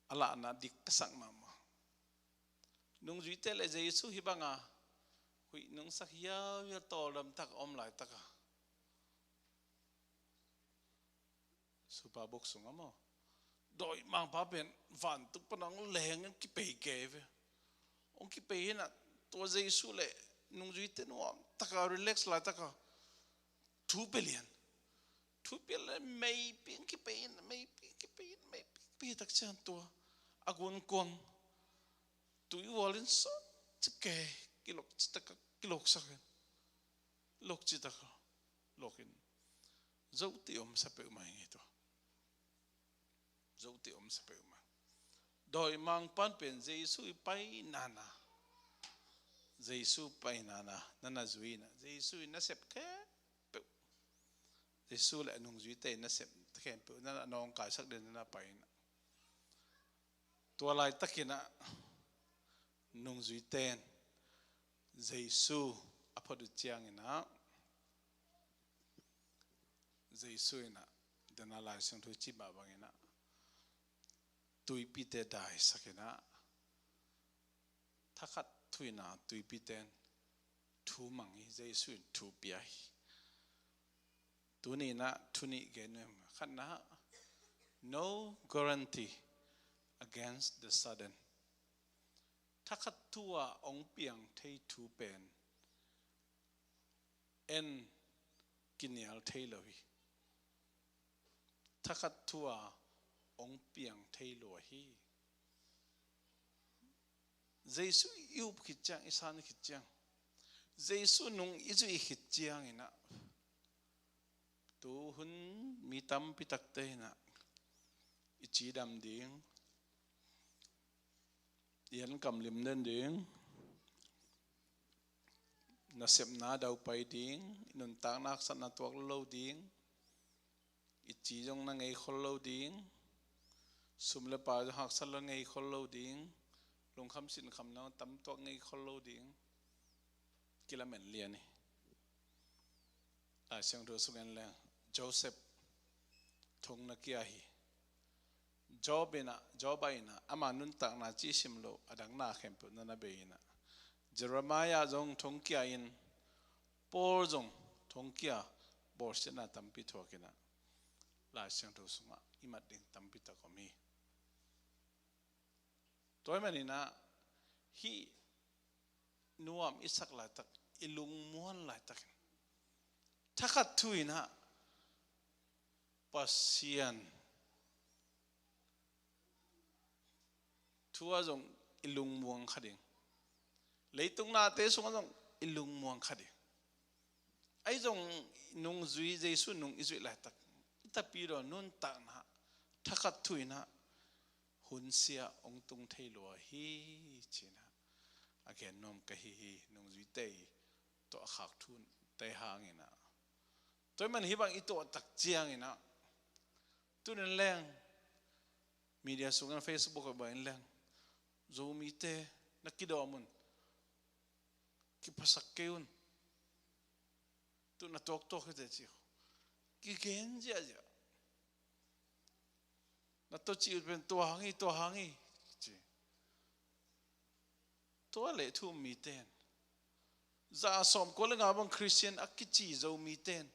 a lahna dik ka sak mahmah. Nungzuite le Jesu hih banga huih nungsak hiauhiau, tawldam tak a om laitaka, Superbook sungah maw, dawimangpa pen vantung pana hong leng in kipei kei ve. Hong kipei in ah, tua Jesu le nungzuite nuam taka relax laitaka thu pia lian. Thu pia le meipi hong kipei in, meipi hong kipei in, meipi hong kipei tak ciang tua a gunkuang tui ual in sawt cike, kilok citaka kiloksak in. Lok citak lok in, zote omsa peuhmah hi ngei tua. Zote omsa peuhmah. Dawimangpa'n pen Jesu i painana, Jesu painana na na zui inah, Jesu i nasep khempeuh, Jesu le a nungzuite i nasep khempeuh na na nawngkaisak ding na na pai inah, tua laitakinah nungzuite'n Jesu a phot uh cianginah, Jesu inah, dena Lai Siangtho i cih mah banginah, tuipite daisakinah, thakhat thu inah tuipite'n thu mang hi, Jesu in thu pia hi. Tuni inah thu nih gen nuam. Khatna, no guarantee against the sudden. Thakhat thu-a hong piang thei thu pen en kinial thei lo hi. Thakhat thu-a hong piang thei lo ahi. Jesu i up khit ciang, i san khit ciang, Jesu nung i zuih khit cianginah, tuhun mi tampi takte inah i cidam ding, i ankamlim den ding, nasepna daupai ding, i nuntakna haksatna tuak lo ding, i ci zong na ngei khol lo ding, sum le pai zong haksat lo ngei khol lo ding, lungkham sinkham na tam tuak ngei khol lo ding. Kilamen lian hi. Lai Siangtho sung en leng Joseph thong na kia hi. Job inah, Job a inah ama nuntakna cih sim lo, a dang na khempeuh na na bei inah, Jeremiah zong thong kia in, Paul zong thong kia, bawlsiatna tampi thuak inah, Lai Siangtho sungah i mat ding tampi tak om hi. Tua ahih maninah hih nuam i sak laitak, i lungmuan laitakin, thakhat thu inah Pasian thu-ah zong i lungmuang kha ding, leitung nate sungah zong i lungmuang kha ding. Ahi zong nungzui, Jesu nung i zuih laitak, i tapidaw nuntakna thakhat thu inah hunsia hong tung thei lua hi ci-inah a gen nuam ka hi hi. Nungzuite i tuahkhak thute hanginah, tua ahih man hih bang i tuah tak cianginah, tuni in leng media sungah, Facebook ah bang in leng, Zomite na kidawm un, kiphasak kei un, tu na tuaktuak hi teh ci, kigen ziahziah. Na tawh cih ut pen tua hang hi, tua hang hi ci. Tua leh thu-um mite'n, za sawmkua le nga bang Khristian a kici Zomite'n,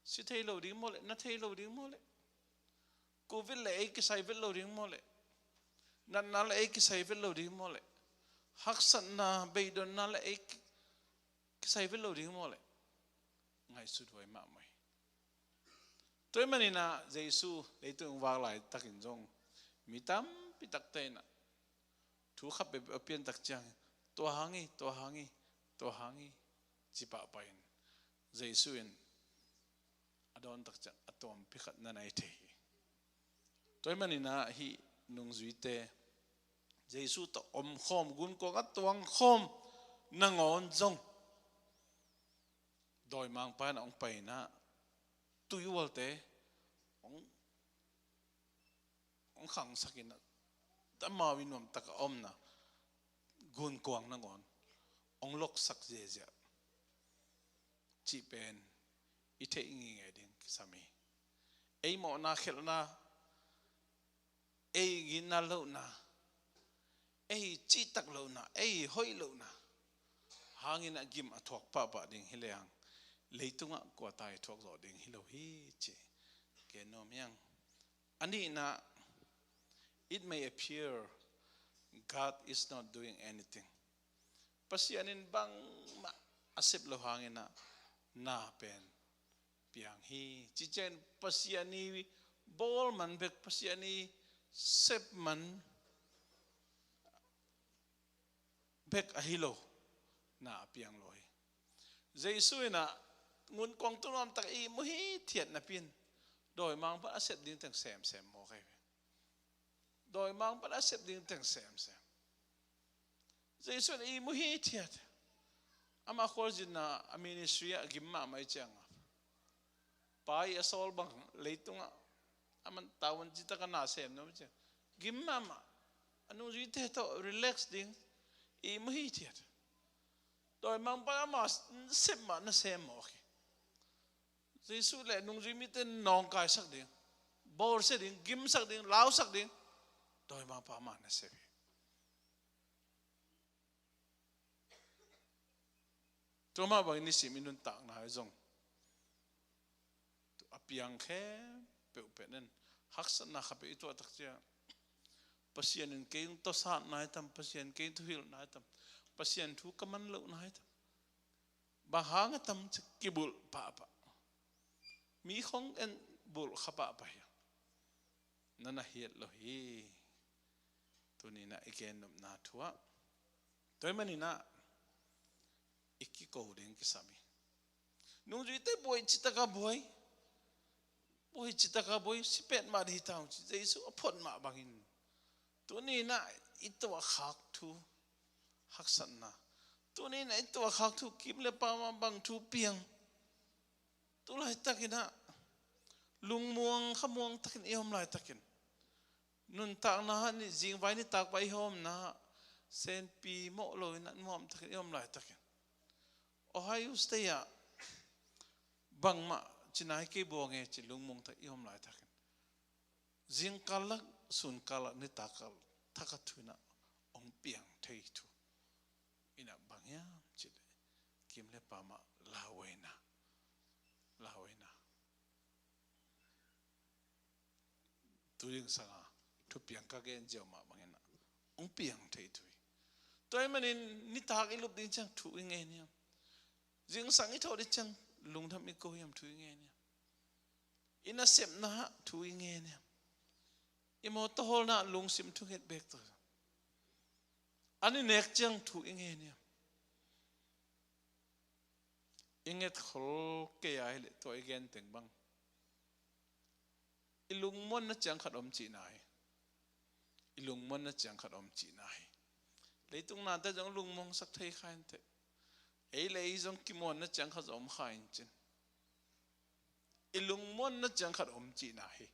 si thei lo ding maw leh, na thei lo ding maw leh, Covid leh ei kisai vet lo ding maw leh, natna leh ei kisai vet lo ding maw leh, haksatna, beidonna leh ei ki-, kisai vet lo ding maw leh, ngaihsut huai mahmah hi. Tua ahih maninah Jesu leitung vak laitakin zong mi tampi takte inah thu khat peuhpeuh a pian tak ciangin, tua hang hi, tua hang hi, tua hang hi, ci pahpah in, Jesu in a dawn tak ciang a tuampi khat na na hi thei hi. Tua ahih maninah hih nungzuite Jesu tawh omkhawm, gunkuang a tuangkhawm nangawn zong dawimangpa inah hong pai inah, tuihualte hong, hong khangsak inah, amau i nuamtak a omna gunkuang nangawn hong loksak ziahziah cih pen i theih ngingei ding kisam hi. Ei mawhna khelhna, ei ginna lohna, ei cihtak lohna, ei hoih lohna hangin a gim a thuak pahpah ding hi lehang, leitungah kua ta i thuak zawh ding hi lo hi ci gen nuam hi ing. A nihna, it may appear God is not doing anything. Pasian in bangmah a sep lo hanginah na pen piang hi. Cih ciangin Pasian i bawl man bek, Pasian i sep man bek ahi lo, na a piang lo hi. Jesu in ah ngun kong tu nuam tak ihmu hithiat napi in dawimangpa'n a sep ding teng semsem mawk hi. Dawimangpa'n a sep ding teng semsem. Jesu in ihmu hithiat. Ama khualzinna, a ministry ah gim mahmah i ciang a, pa i a sawl bang leitungah aman tavuan citak a na sem nuam i ciang gim mahmah. A nungzuite tawh relax ding ihmu hithiat. Dawimangpa'n ama sep mah na sem mawk hi. Jesu le nungzui mite nawngkaisak ding, bawlsia ding, gimsak ding, lausak ding, dawimangpa ama na sep hi. Tua mah bangin nisim i nuntakna hi zong a piang khempeuh pen en, haksatna kha peuh i tuah tak ciang, Pasian in kei hong tawsat nai tam, Pasian kei hong thuhilh nai tam, Pasian thu ka man loh nai tam, bang hang a tam ci kibulh pahpah. Mi khong en bulh kha pahpah hi. Na na hiat lo hi. Tuni in ah i gen nopna thu ah, tua ahih manin ah i kiko ding kisam hi. Nungzuite buai citak a buai, buai citak a buai, si petmah ding hi ta ung ci Jesu a phot mah bangin, tuni in ah i tuahkhak thu haksatna, tuni in ah i tuahkhak thu kim le pam ah bang thu piang. Tu laitakin ah lungmuang khamuang takin i om laitakin, nuntakna ah ni zingvai nitak pai i hawmna ah senpi mawh lo in ah nuam takin i om laitakin, Ohio State ah bangmah ci nai kei buang e ci lungmuang tak i om laitakin, zingkal lak, sunkal lak, nitak kal thak a thu in ah hong piang thei thu in ah bang hiam cih leh kim le pam ah lauhuaina, lauhuaina. Tu zingsang a thupiang ka gen ziau mah bangin ah hong piang thei thu hi. Tua ahih manin nitak i lup ding ciang thu i ngen hiam? Zingsang i thawh ding ciang lungdam i ko hiam, thu i ngen hiam? I nasepna ah thu i ngen hiam? I mawtaw hawlna ah lungsim thunget bek tawh, an i nek ciang thu i ngen hiam? I ngetkhol kei a hih leh tua i gen teng bang, i lungmuanna ciang khat om cihna hi. I lungmuanna ciang khat om cihna hi. Leitung nate zong lungmuangsak thei kha inteh. Ei le ei zong kimuanna ciang khat zong om kha in cin, i lungmuanna ciang khat om cihna hi.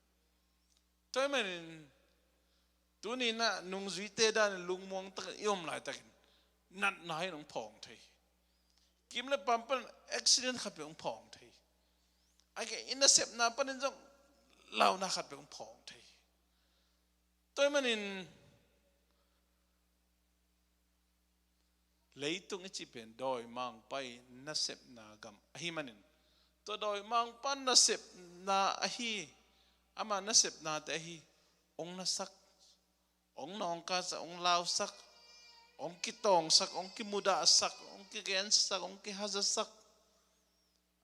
Tua ahih manin tuni in ah nungzuite dan in lungmuang takin i om laitakin natna in hong phawng thei hi. Kim le pam pan accident khat peuh hong phawng thei hi. Ahih kei leh i nasepna panin zong launa khat peuh hong phawng thei hi. Tua ahih manin leitung i cih pen dawimangpa i nasepna gam ahih manin, tua dawimangpa nasepna ahi, ama nasepnate ahi, hong nasak, hong nawngkaisak, hong lausak, hong kitawngsak, hong kimudahsak, hong kigensak, hong kihazasak,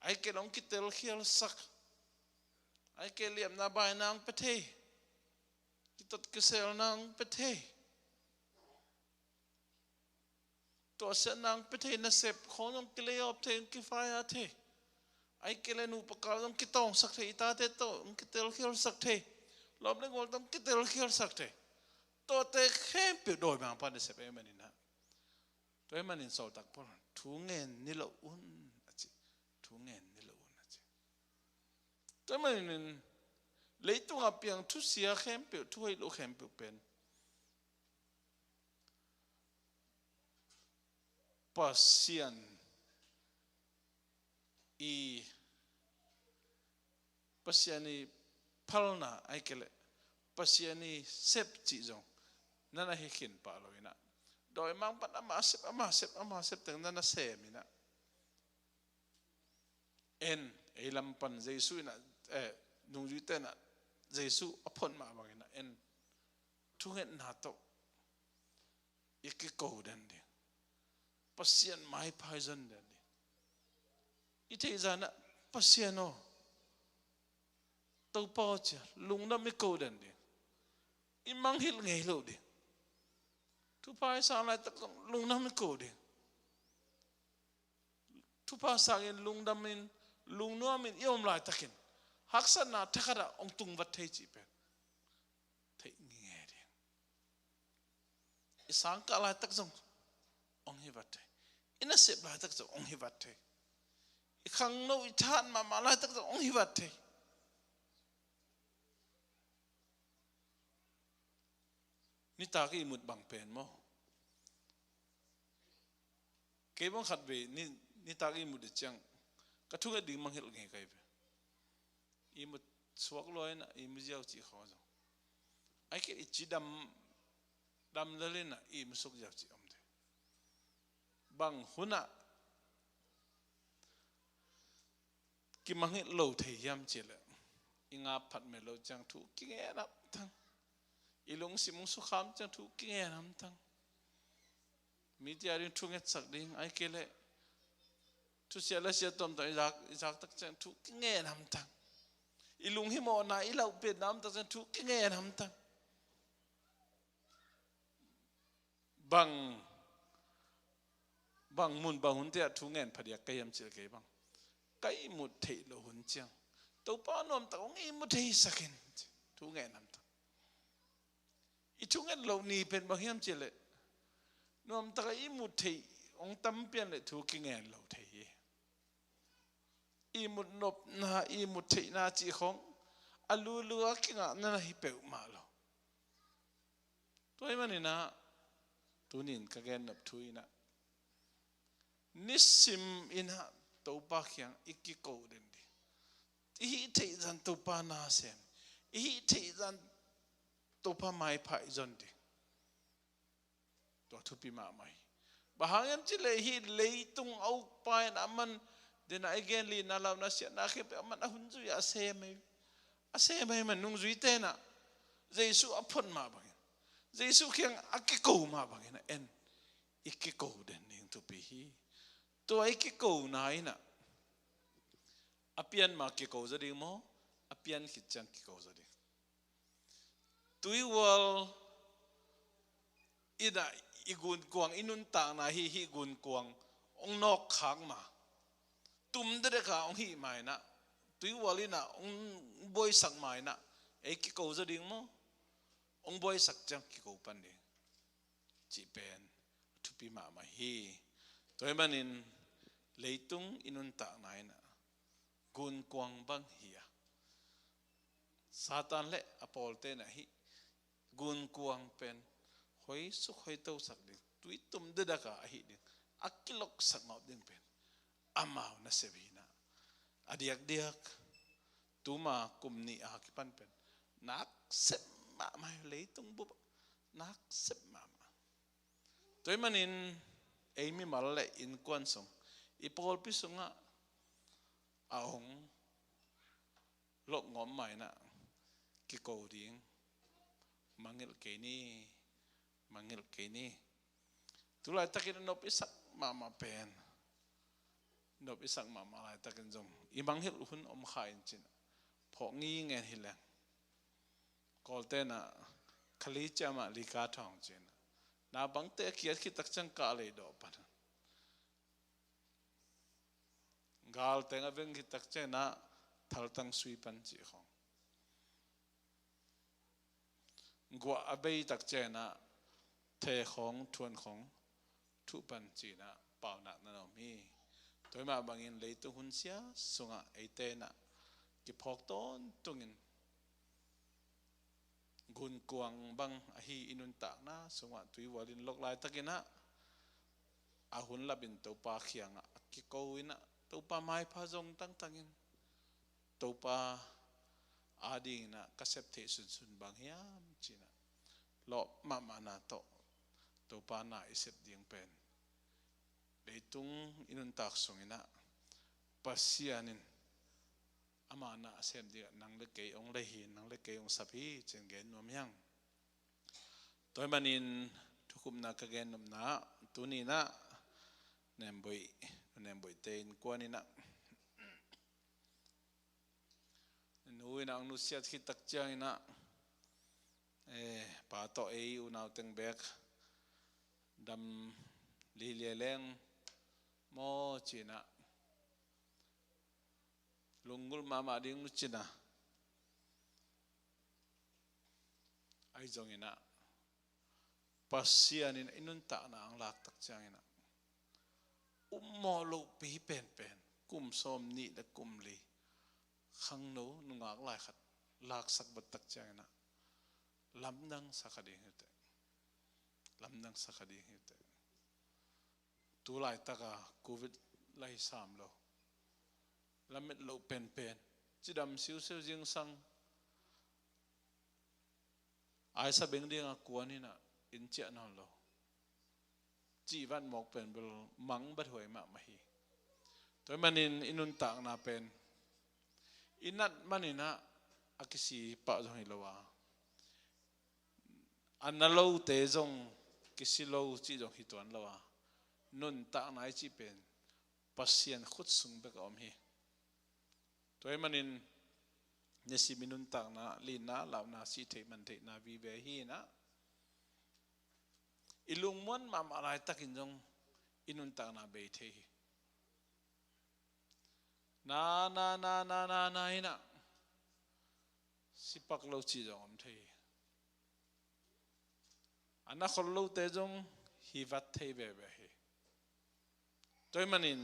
ahih kei leh hong kitelkhialsak, ahih kei leh liamna baina hong pia thei, kitot kiselna hong pia thei, tuahsiatna hong pia thei, nasep khawng hong kilei awp thei, hong kifaya thei, ahih kei leh nupa kal hong kitawngsak thei, i tate tawh hong kitelkhialsak thei, lawm le gual tawh hong kitelkhialsak thei, tuate khempeuh dawimangpa nasep ahih manin ah, tua ahih manin sawltak Paul in thu ngen ni lo un a ci. Thu ngen ni lo un a ci. Tua ahih manin leitung a piang thusia khempeuh, thu hoih lo khempeuh pen Pasian i, Pasian i phalna ahih kei leh Pasian i sep cih zong na na hi khin pah lo in ah, dawimangpa'n ama sep, ama sep, ama sep teng na na sem in ah, en, ei lam pan Jesu in ah, eh, nungzuite in ah Jesu a phot mah bangin ah en, thungetna tawh i kiko den ding, Pasian maipha i zon den ding. I theih zah in ah Pasian aw, Topa aw ci-a lungdam i ko den ding. I mangngilh ngei loh ding. Thupha i sang laitak zong lungdam i ko ding. Thupha sangin, lungdamin, lungnuamin i om laitakin haksatna thakhatah hong tungvat thei cih pen theih ngenge ding. I sangkah laitak zong hong hi vat thei. I nasep laitak zong hong hi vat thei. I khangno, i thahat mahmah laitak zong hong hi vat thei. Nitak ihmut bang pen maw? Kei bang khat vei ni, nitak ihmut ding ciang ka thunget ding mangngilh ngei kai ve. Ihmut suak lua inah ihmu ziau cih khawng zong, ai kei i cidam, dam lel inah ihmu suk ziau cih om ding. Bang hunah kimangngilh lo thei hiam cih leh, i ngap phat met lo ciang thu kingen hamtang. I lungsim hong sukham ciang thu kingen hamtang. Mite a ding thungetsak ding, ai kei leh thusia lasia tuamtuam i zak, i zak tak ciang thu kingen hamtang. I lunghimawhna, i lauhpetna om tak ciang thu kingen hamtang. Bang, bang mun bang hunte ah thu ngen phadiak ka hiam cih leh kei bang, ka ihmut theih loh hun ciang Topa nuamtak hong ihmu theisak in, thu ngen hamtang. I thunget loh ni pen bang hiam cih leh, nuamtak a ihmut theih hong tam pian leh thu kingen lo thei hi. Ihmut nopna, ihmut theihna cih khawng a lulu a kingahna hi peuhmah lo. Tua ahih maninah tunin ka gennop thu inah, nisim inah Topa kiang i kiko den ding. I hih theih zah Topa na sem, i hih theih zah Topa maipha i zon ding. Tua thupi mahmah hi. Bang hang hiam cih leh hih leitung a ukpa in aman, dena i gen lina launa siatna khempeuh aman a hun zui a sem hi. A sem hi man nungzuite inah Jesu a phot mah bangin, Jesu kiang a kiko mah bangin a en. I kiko den ding thupi hi. Tua i kikona inah a pian ma kiko zaw ding maw, a pian khit ciang kiko zaw ding? Tuihual inah i gunkuang, i nuntakna hi, hih gunkuang hong nawkkhak ma, tum dedeka hong hih ma inah, tuihual inah hong buaisak ma inah ei kiko zaw ding maw? Hong buaisak ciang kiko pan ding cih pen a thupi mahmah hi. Tua ahih manin leitung i nuntakna inah gunkuang bang hi a, Satan le a pawlte inah hih gunkuang pen hoisuk hoitosak ding, tui tum dedaka ahih ding, a kiloksak ngawp ding pen amau nasep hi inah. A diakdiak tuma kum nih a kipan pen nak sep mahmah hi, leitung bup nak sep mahmah. Tua ahih manin ei mimal le innkuan sung, i pawlpi sungah a hong lokngawm ma inah kiko ding mangngilh kei ni, mangngilh kei ni. Tu laitakin a nop i sak mahmah pen, nop i sak mahmah laitakin zong i mangngilh hun om kha in ci inah phawk ngingen hi leng, Kawlte inah khali ciamah lika thawng ci inah, na bangte a kiat khit tak ciang kah lei dawh pan, galteng a veng khit tak ciang inah thaltang sui pan cih khawng, guah a bei tak ciang inah the khawng, thuan khawng thuh pan ci inah paunak na om hi. Tua ahih mah bangin leitung hun sia sungah eite inah kiphawk tawntungin gunkuang bang ahi i nuntakna sungah tuihual in lok laitak inah a hun lapin Topa kiangah a kiko inah Topa maipha zong tangtangin Topa ading inah ka sep theih sunsun bang hiam ci inah lawp mahmahna tawh Topa na i sep ding pen, leitung i nuntak sung inah Pasian in ama na a sem dingah nang le kei hong lei hi, nang le kei hong sap hi ci-in gen nuam hi hang. Tua ahih manin thukhupna ka gen nopna, tuni inah Nemboih, Nemboihte innkuan inah nu inah hong nusiat khit tak ciang inah, eh, pa tawh ei unau teng bek dam lilia leng maw ci inah lunggulh mahmah ding lucina. Ahi zongin ah Pasian in i nuntakna ang laktak ciangin ah ummawh lohpi penpen kum sawm nih le kum li khangno nungak lai khat laksak bawltak ciangin ah lamdang sa kha ding hi uh teh. Lamdang sa kha ding hi uh teh. Tu laitaka covid lai sam lo, lamet loh penpen, cidam siusiu zingsang, aisa beng dinga kuan in ah inn ciah nawn lo, cih vat mawk pen bel mang bat huai mahmah hi. Tua ahih manin i nuntakna pen i nat manin ah a kisi pah zong hi lo a, a na lote zong kisi lo cih zong hi tuan lo a, nuntakna i cih pen Pasian khut sung bek a om hi. Tua ahih manin nisim i nuntakna, linna, launa, sih theih, man theihna vive hi in ah, i lungmuan mahmah laitakin zong i nuntakna bei thei hi. Na na na na na na in ah si pak lo cih zong om thei hi. A na khol lote zong hi vat thei veve hi. Tua ahih manin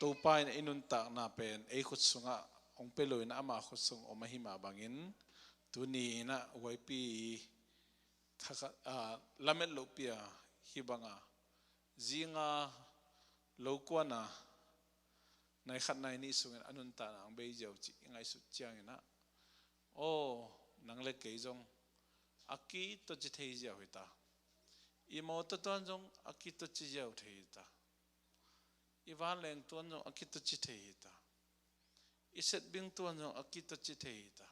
Topa in i nuntakna pen ei khut sungah hong pia lo in ah ama khut sung om ahi mah bangin tuni in ah huaipi kha kha, ah, lamet lohpi a hi banga zinga lo kuana nai khat nai nih sungin a nuntakna ang bei ziau cih i ngaihsut ciangin ah, aw, nang le kei zong a kitaw ci thei ziau hi ta. I mawtaw tuan zong a kitaw ci ziau thei hi ta. I vanleng tuan zong a kitaw ci thei hi ta. I setbing tuan zong a kitaw ci thei hi ta.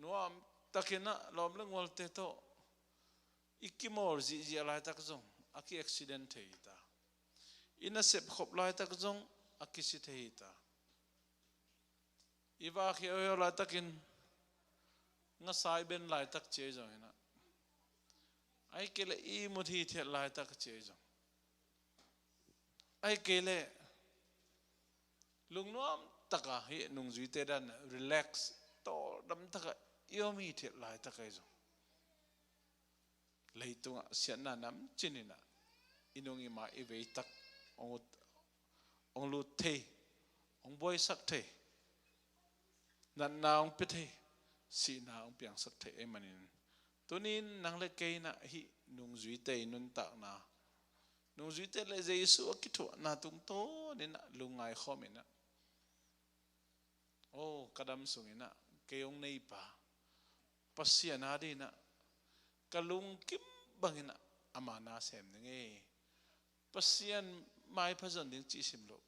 Nuam takin ah lawm le ngualte tawh i kimawl zihziah laitak zong a ki accident thei hi ta. I nasep khop laitak zong a kisi thei hi ta. I vak hiauhiau laitakin ngasa i ben laitak ci ahi zongin ah, ahih kei leh i mut hithiat laitak ci ahi zong, ahih kei leh lungnuam taka hih nungzuite dan relax, tawldam taka i om hithiat laitak ahi zong, leitungah siatna namcin in ah i nung i ma i veitak hong ut, hong lut thei, hong buaisak thei, natna hong pia thei, sihna hong piangsak thei ahih manin, tuni in nang le kei in ah hih nungzuite i nuntakna, nungzuite le Jesu a kithuahna tungtawn in ah lungngai khawm in ah, aw, ka dam sung in ah kei hong neipa Pasian ading in ah ka lungkim bangin ah ama na sem ning ei, Pasian maipha zon ding cih sim loh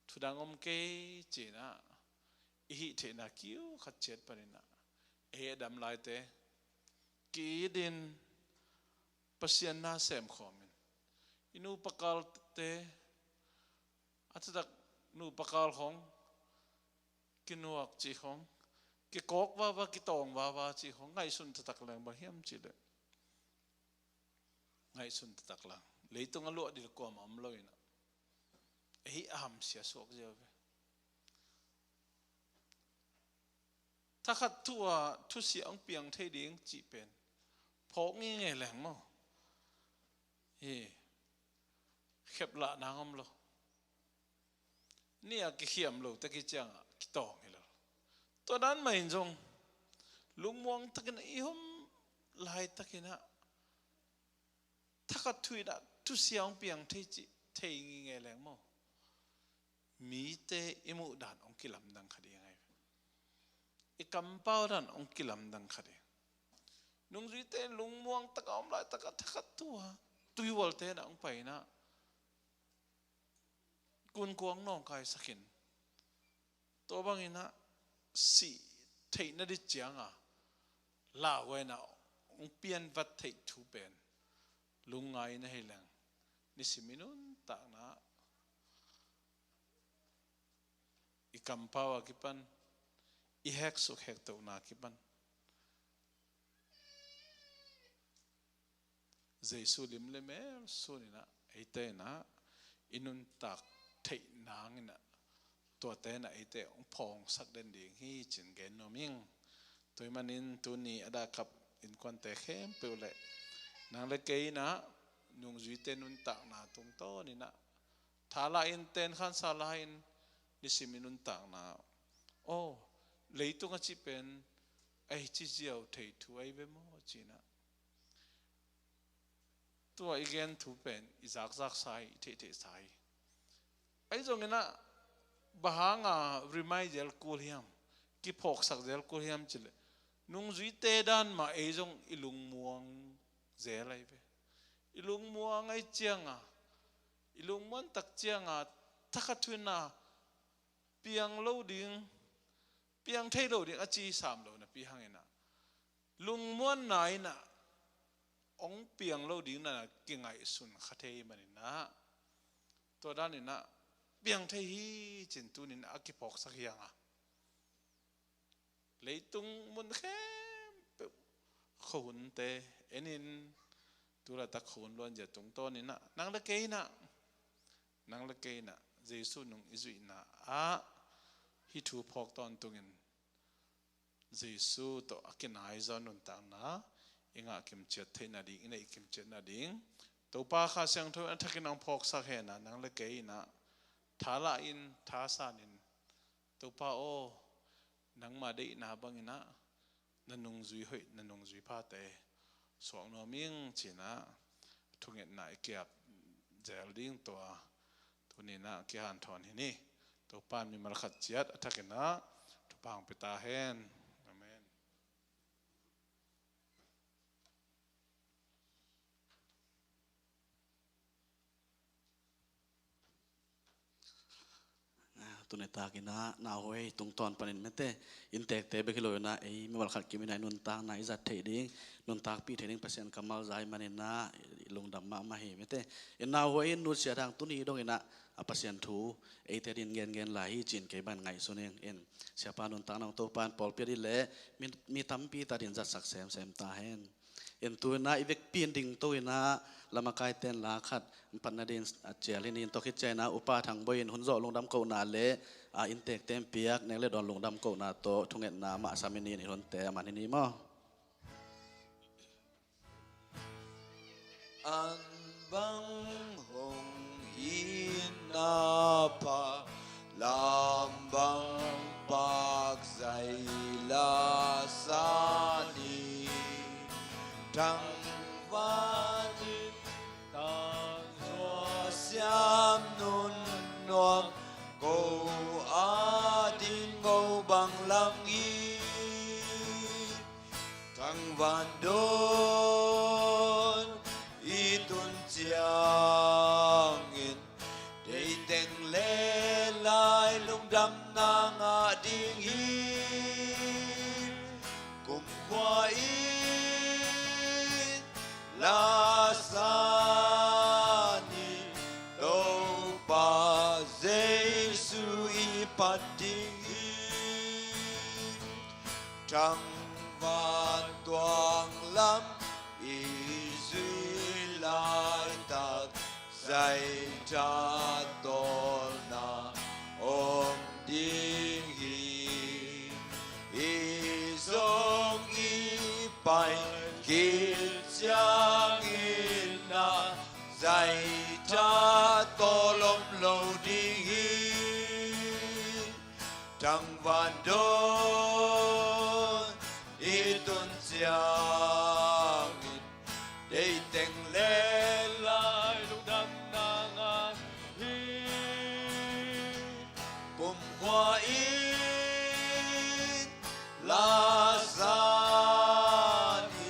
thu dang om kei ci in ah i hih theihna kiu khat ciat panin ah, ei a dam laite ki-it in Pasian na sem khawm in, i nupa kalte, a taktak nupa kal khong kinuak cih khong, kikawk vava, kitawng vava cih khong ngaihsun taktak leng bang hiam cih leh, ngaihsun taktak leng leitung a luah dil kuamah om lo in ah, ei a hamsia suak ziau ve. Thakhat thu-a thusia hong piang thei ding cih pen phawk ngingei leng maw, hi, khep lah nang om lo. Ni a kikhiam lo tak hi ciangah kitawng hi lo. Tua dan mah in zong lungmuang takin i om laitakin ah thakhat thu in ah thusia hong piang thei cih thei ngingei leng maw, mite i muh dan hong kilamdang kha ding ahi ve. I kampau dan hong kilamdang kha ding. Nungzuite lungmuang taka om laitakah thakhat thu-a tuihualte na hong pai in ah kunkuang nawngkaisak in, tua bangin ah sih theihna ding cianga lauhuaina hong pianvat theih thu pen lungngai na hi leng, nisim i nuntakna, i kampau a kipan, i heksuk hektohna a kipan Jesu lim le mel sun in ah eite in ah i nuntak theih nang in ah, tuate in ah eite hong phawngsak den ding hi ci-in gen nuam ing. Tua ahih manin tuni a dah kap innkuante khempeuh le nang le kei in ah nungzuite nuntakna tungtawn in ah, tha la-in, tenkhansa la-in, nisim i nuntakna, aw, leitung a cih pen a hi ci ziau thei thu ahi ve maw ci-in ah, tua i gen thu pen i zakzaksa hi, i theihtheihsa hi. Ahi zongin ah, bang hanga remind zel kul hiam, kiphawksak zel kul hiam cih leh, nungzuite dan mah ei zong i lungmuang zel ahi ve. I lungmuang ahih ciangin, i lungmuan tak ciangin, thakhat thu in ah piang lo ding, piang thei lo ding a ci sam lo napi hangin ah, lungmuanna in ah hong piang lo ding na kingaihsun kha thei ahih manin ah, tua dan in ah piang thei hi ci-in tuni in ah a kiphawksak hi hang a, leitung mun khempeuh khuahunte en in, tu laitak khuahun luanzia tungtawn in ah, nang le kei in ah, nang le kei in ah Jesu nung i zuihna ah hih thu phawk tawntungin, Jesu tawh a kinai zaw nuntakna i ngah kimciat theih nading, i neih kimciat nading, Topa Kha Siangtho in a thakin hong phawksak hen a, nang le kei in ah tha la-in, thasan in, Topa aw, nangma deihna bangin ah na nungzui hoih, na nungzui phate suak nuam ing ci-in ah thungetna i kiap zel ding tua tuni in ah kihanthawn hi ni. Topa in mimal khat ciat a thakin ah thupha hong pia ta hen. Amen. Tuni takin ah nauhuai tungtawn panin mate, inntekte bek hi lo in ah ei mimal khat kim in ah i nuntakna i zat theih ding, nuntakpih theih ding Pasian kammal za ahih manin ah i lungdam mahmah hi mate. In nauhuai in nusia dang tuni dongin ah a Pasian thu eite adingin gengen lai hi ci-in kei bang ngaihsun ing. In siapa nuntakna hong Topa in pawlpi ading le mi, mi tampi ta dingin zatsak semsem ta hen. In tu in ah i vekpi in dingto in ah lamakaite in la khat hong pan nading a cial hi ni. In tua khit ciangin ah Upa Thang Bawi in hun zawh lungdam kohna le a inntekte in piak nek le dawn lungdam kohna tawh thungetna mah sam hi ni. In i hunte a man hi ni maw. An bang hong hi na pha, lam bang pak zaila sa ni. Thang Van in tangzua siam nunnuam ko ading ko bang lang hi. Thang Van Dawn i tun ciangin deih teng le lai lungdamna ngah ding hi. Kumkhua in la sa ni, Topa Jesu i pan ding hi. Thang Van Tuang lam i zui laitak zaitha tawlna om ding hi. I zong i pai khit ciangin ah zaitha tawl om lo ding hi. Thang Van Dawn i tun ciangin deih teng le lai lungdamna ngah hi. Kumkhua in la sa ni,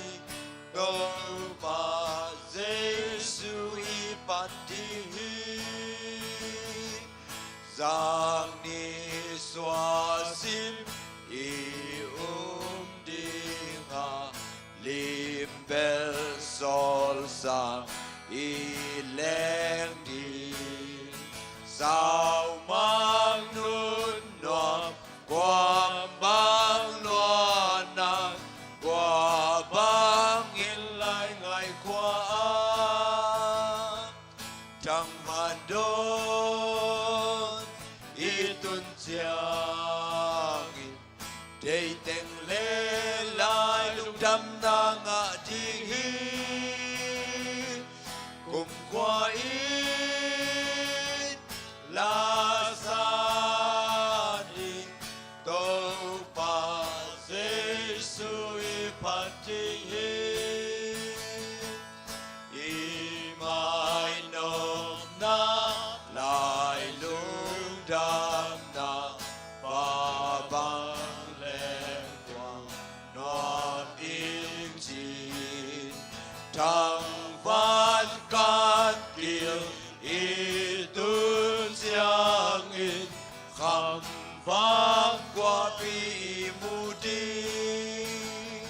Thangvan kan kil i tun ciangin, khamvang kuapi i mu ding.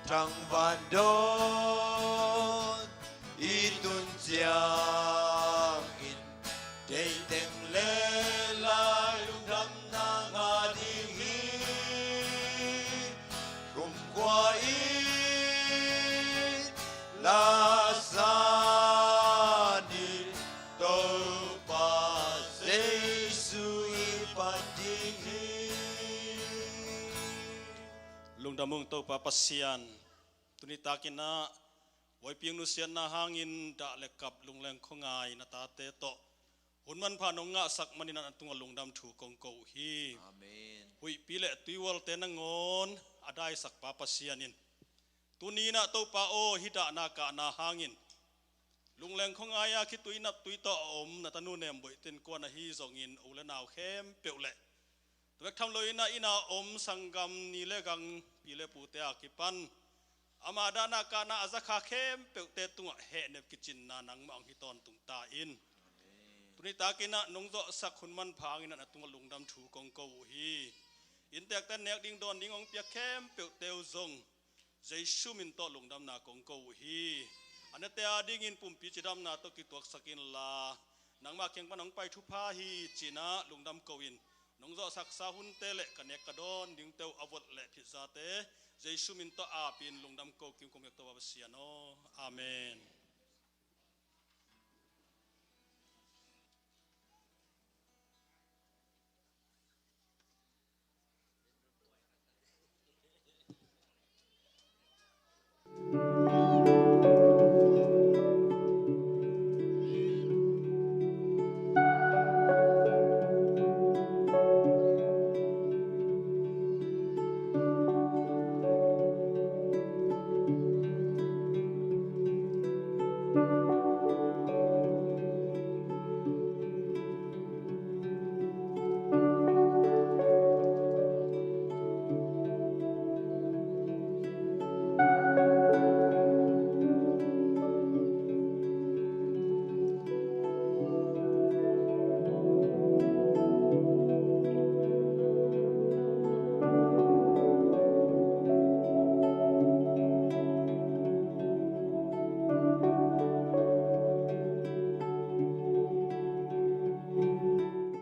Thangvan dawn i tun ciangin, deiteng le lai lungdamna ngah ding hi. Kumkhua in, la sa in, Topa Jesu i pan ding hi. Lungdam ung Topa Pasian, tuni takin ah buaipih nusiatna hangin dah le kap lungleng khuangai na tate tawh hun manpha nong ngahsak manin ah na tungah lungdam thu kong ko uh hi. Amen. Huihpi le tuihualte nangawn a daisakpa Pasian in, tuni in ah Topa aw, hih dahna kahna hangin lungleng khuangai-a khitui naptui tawh a om na tanu Nemboih Tin Kuan ahi zongin, u le nau khempeuh le tua bek tham loin ah inn a om sanggam ni le gang, pi le pute a kipan ama dahna kahna a zakha khempeuhte tungah hehnep kicinna nangmah hong hi tawntung ta in. Tuni takin ah nong zawhsak hun manpha hangin ah na tungah lungdam thu kong ko uh hi. Inntekte nek ding dawn ding hong piak khempeuhte uh zong Jesu min tawh lungdamna kong ko uh hi. A nete a dingin pumpi cidamna tawh kituaksak inla, nangmah kiang pan hong pai thupha hi ci-in ah lungdam ko-in, nong zawhsaksa hunte le ka nek ka dawn dingte uh a vot le phitzate Jesu min tawh aapin lungdam ko kim kong pek Topa Pasian aw. Amen.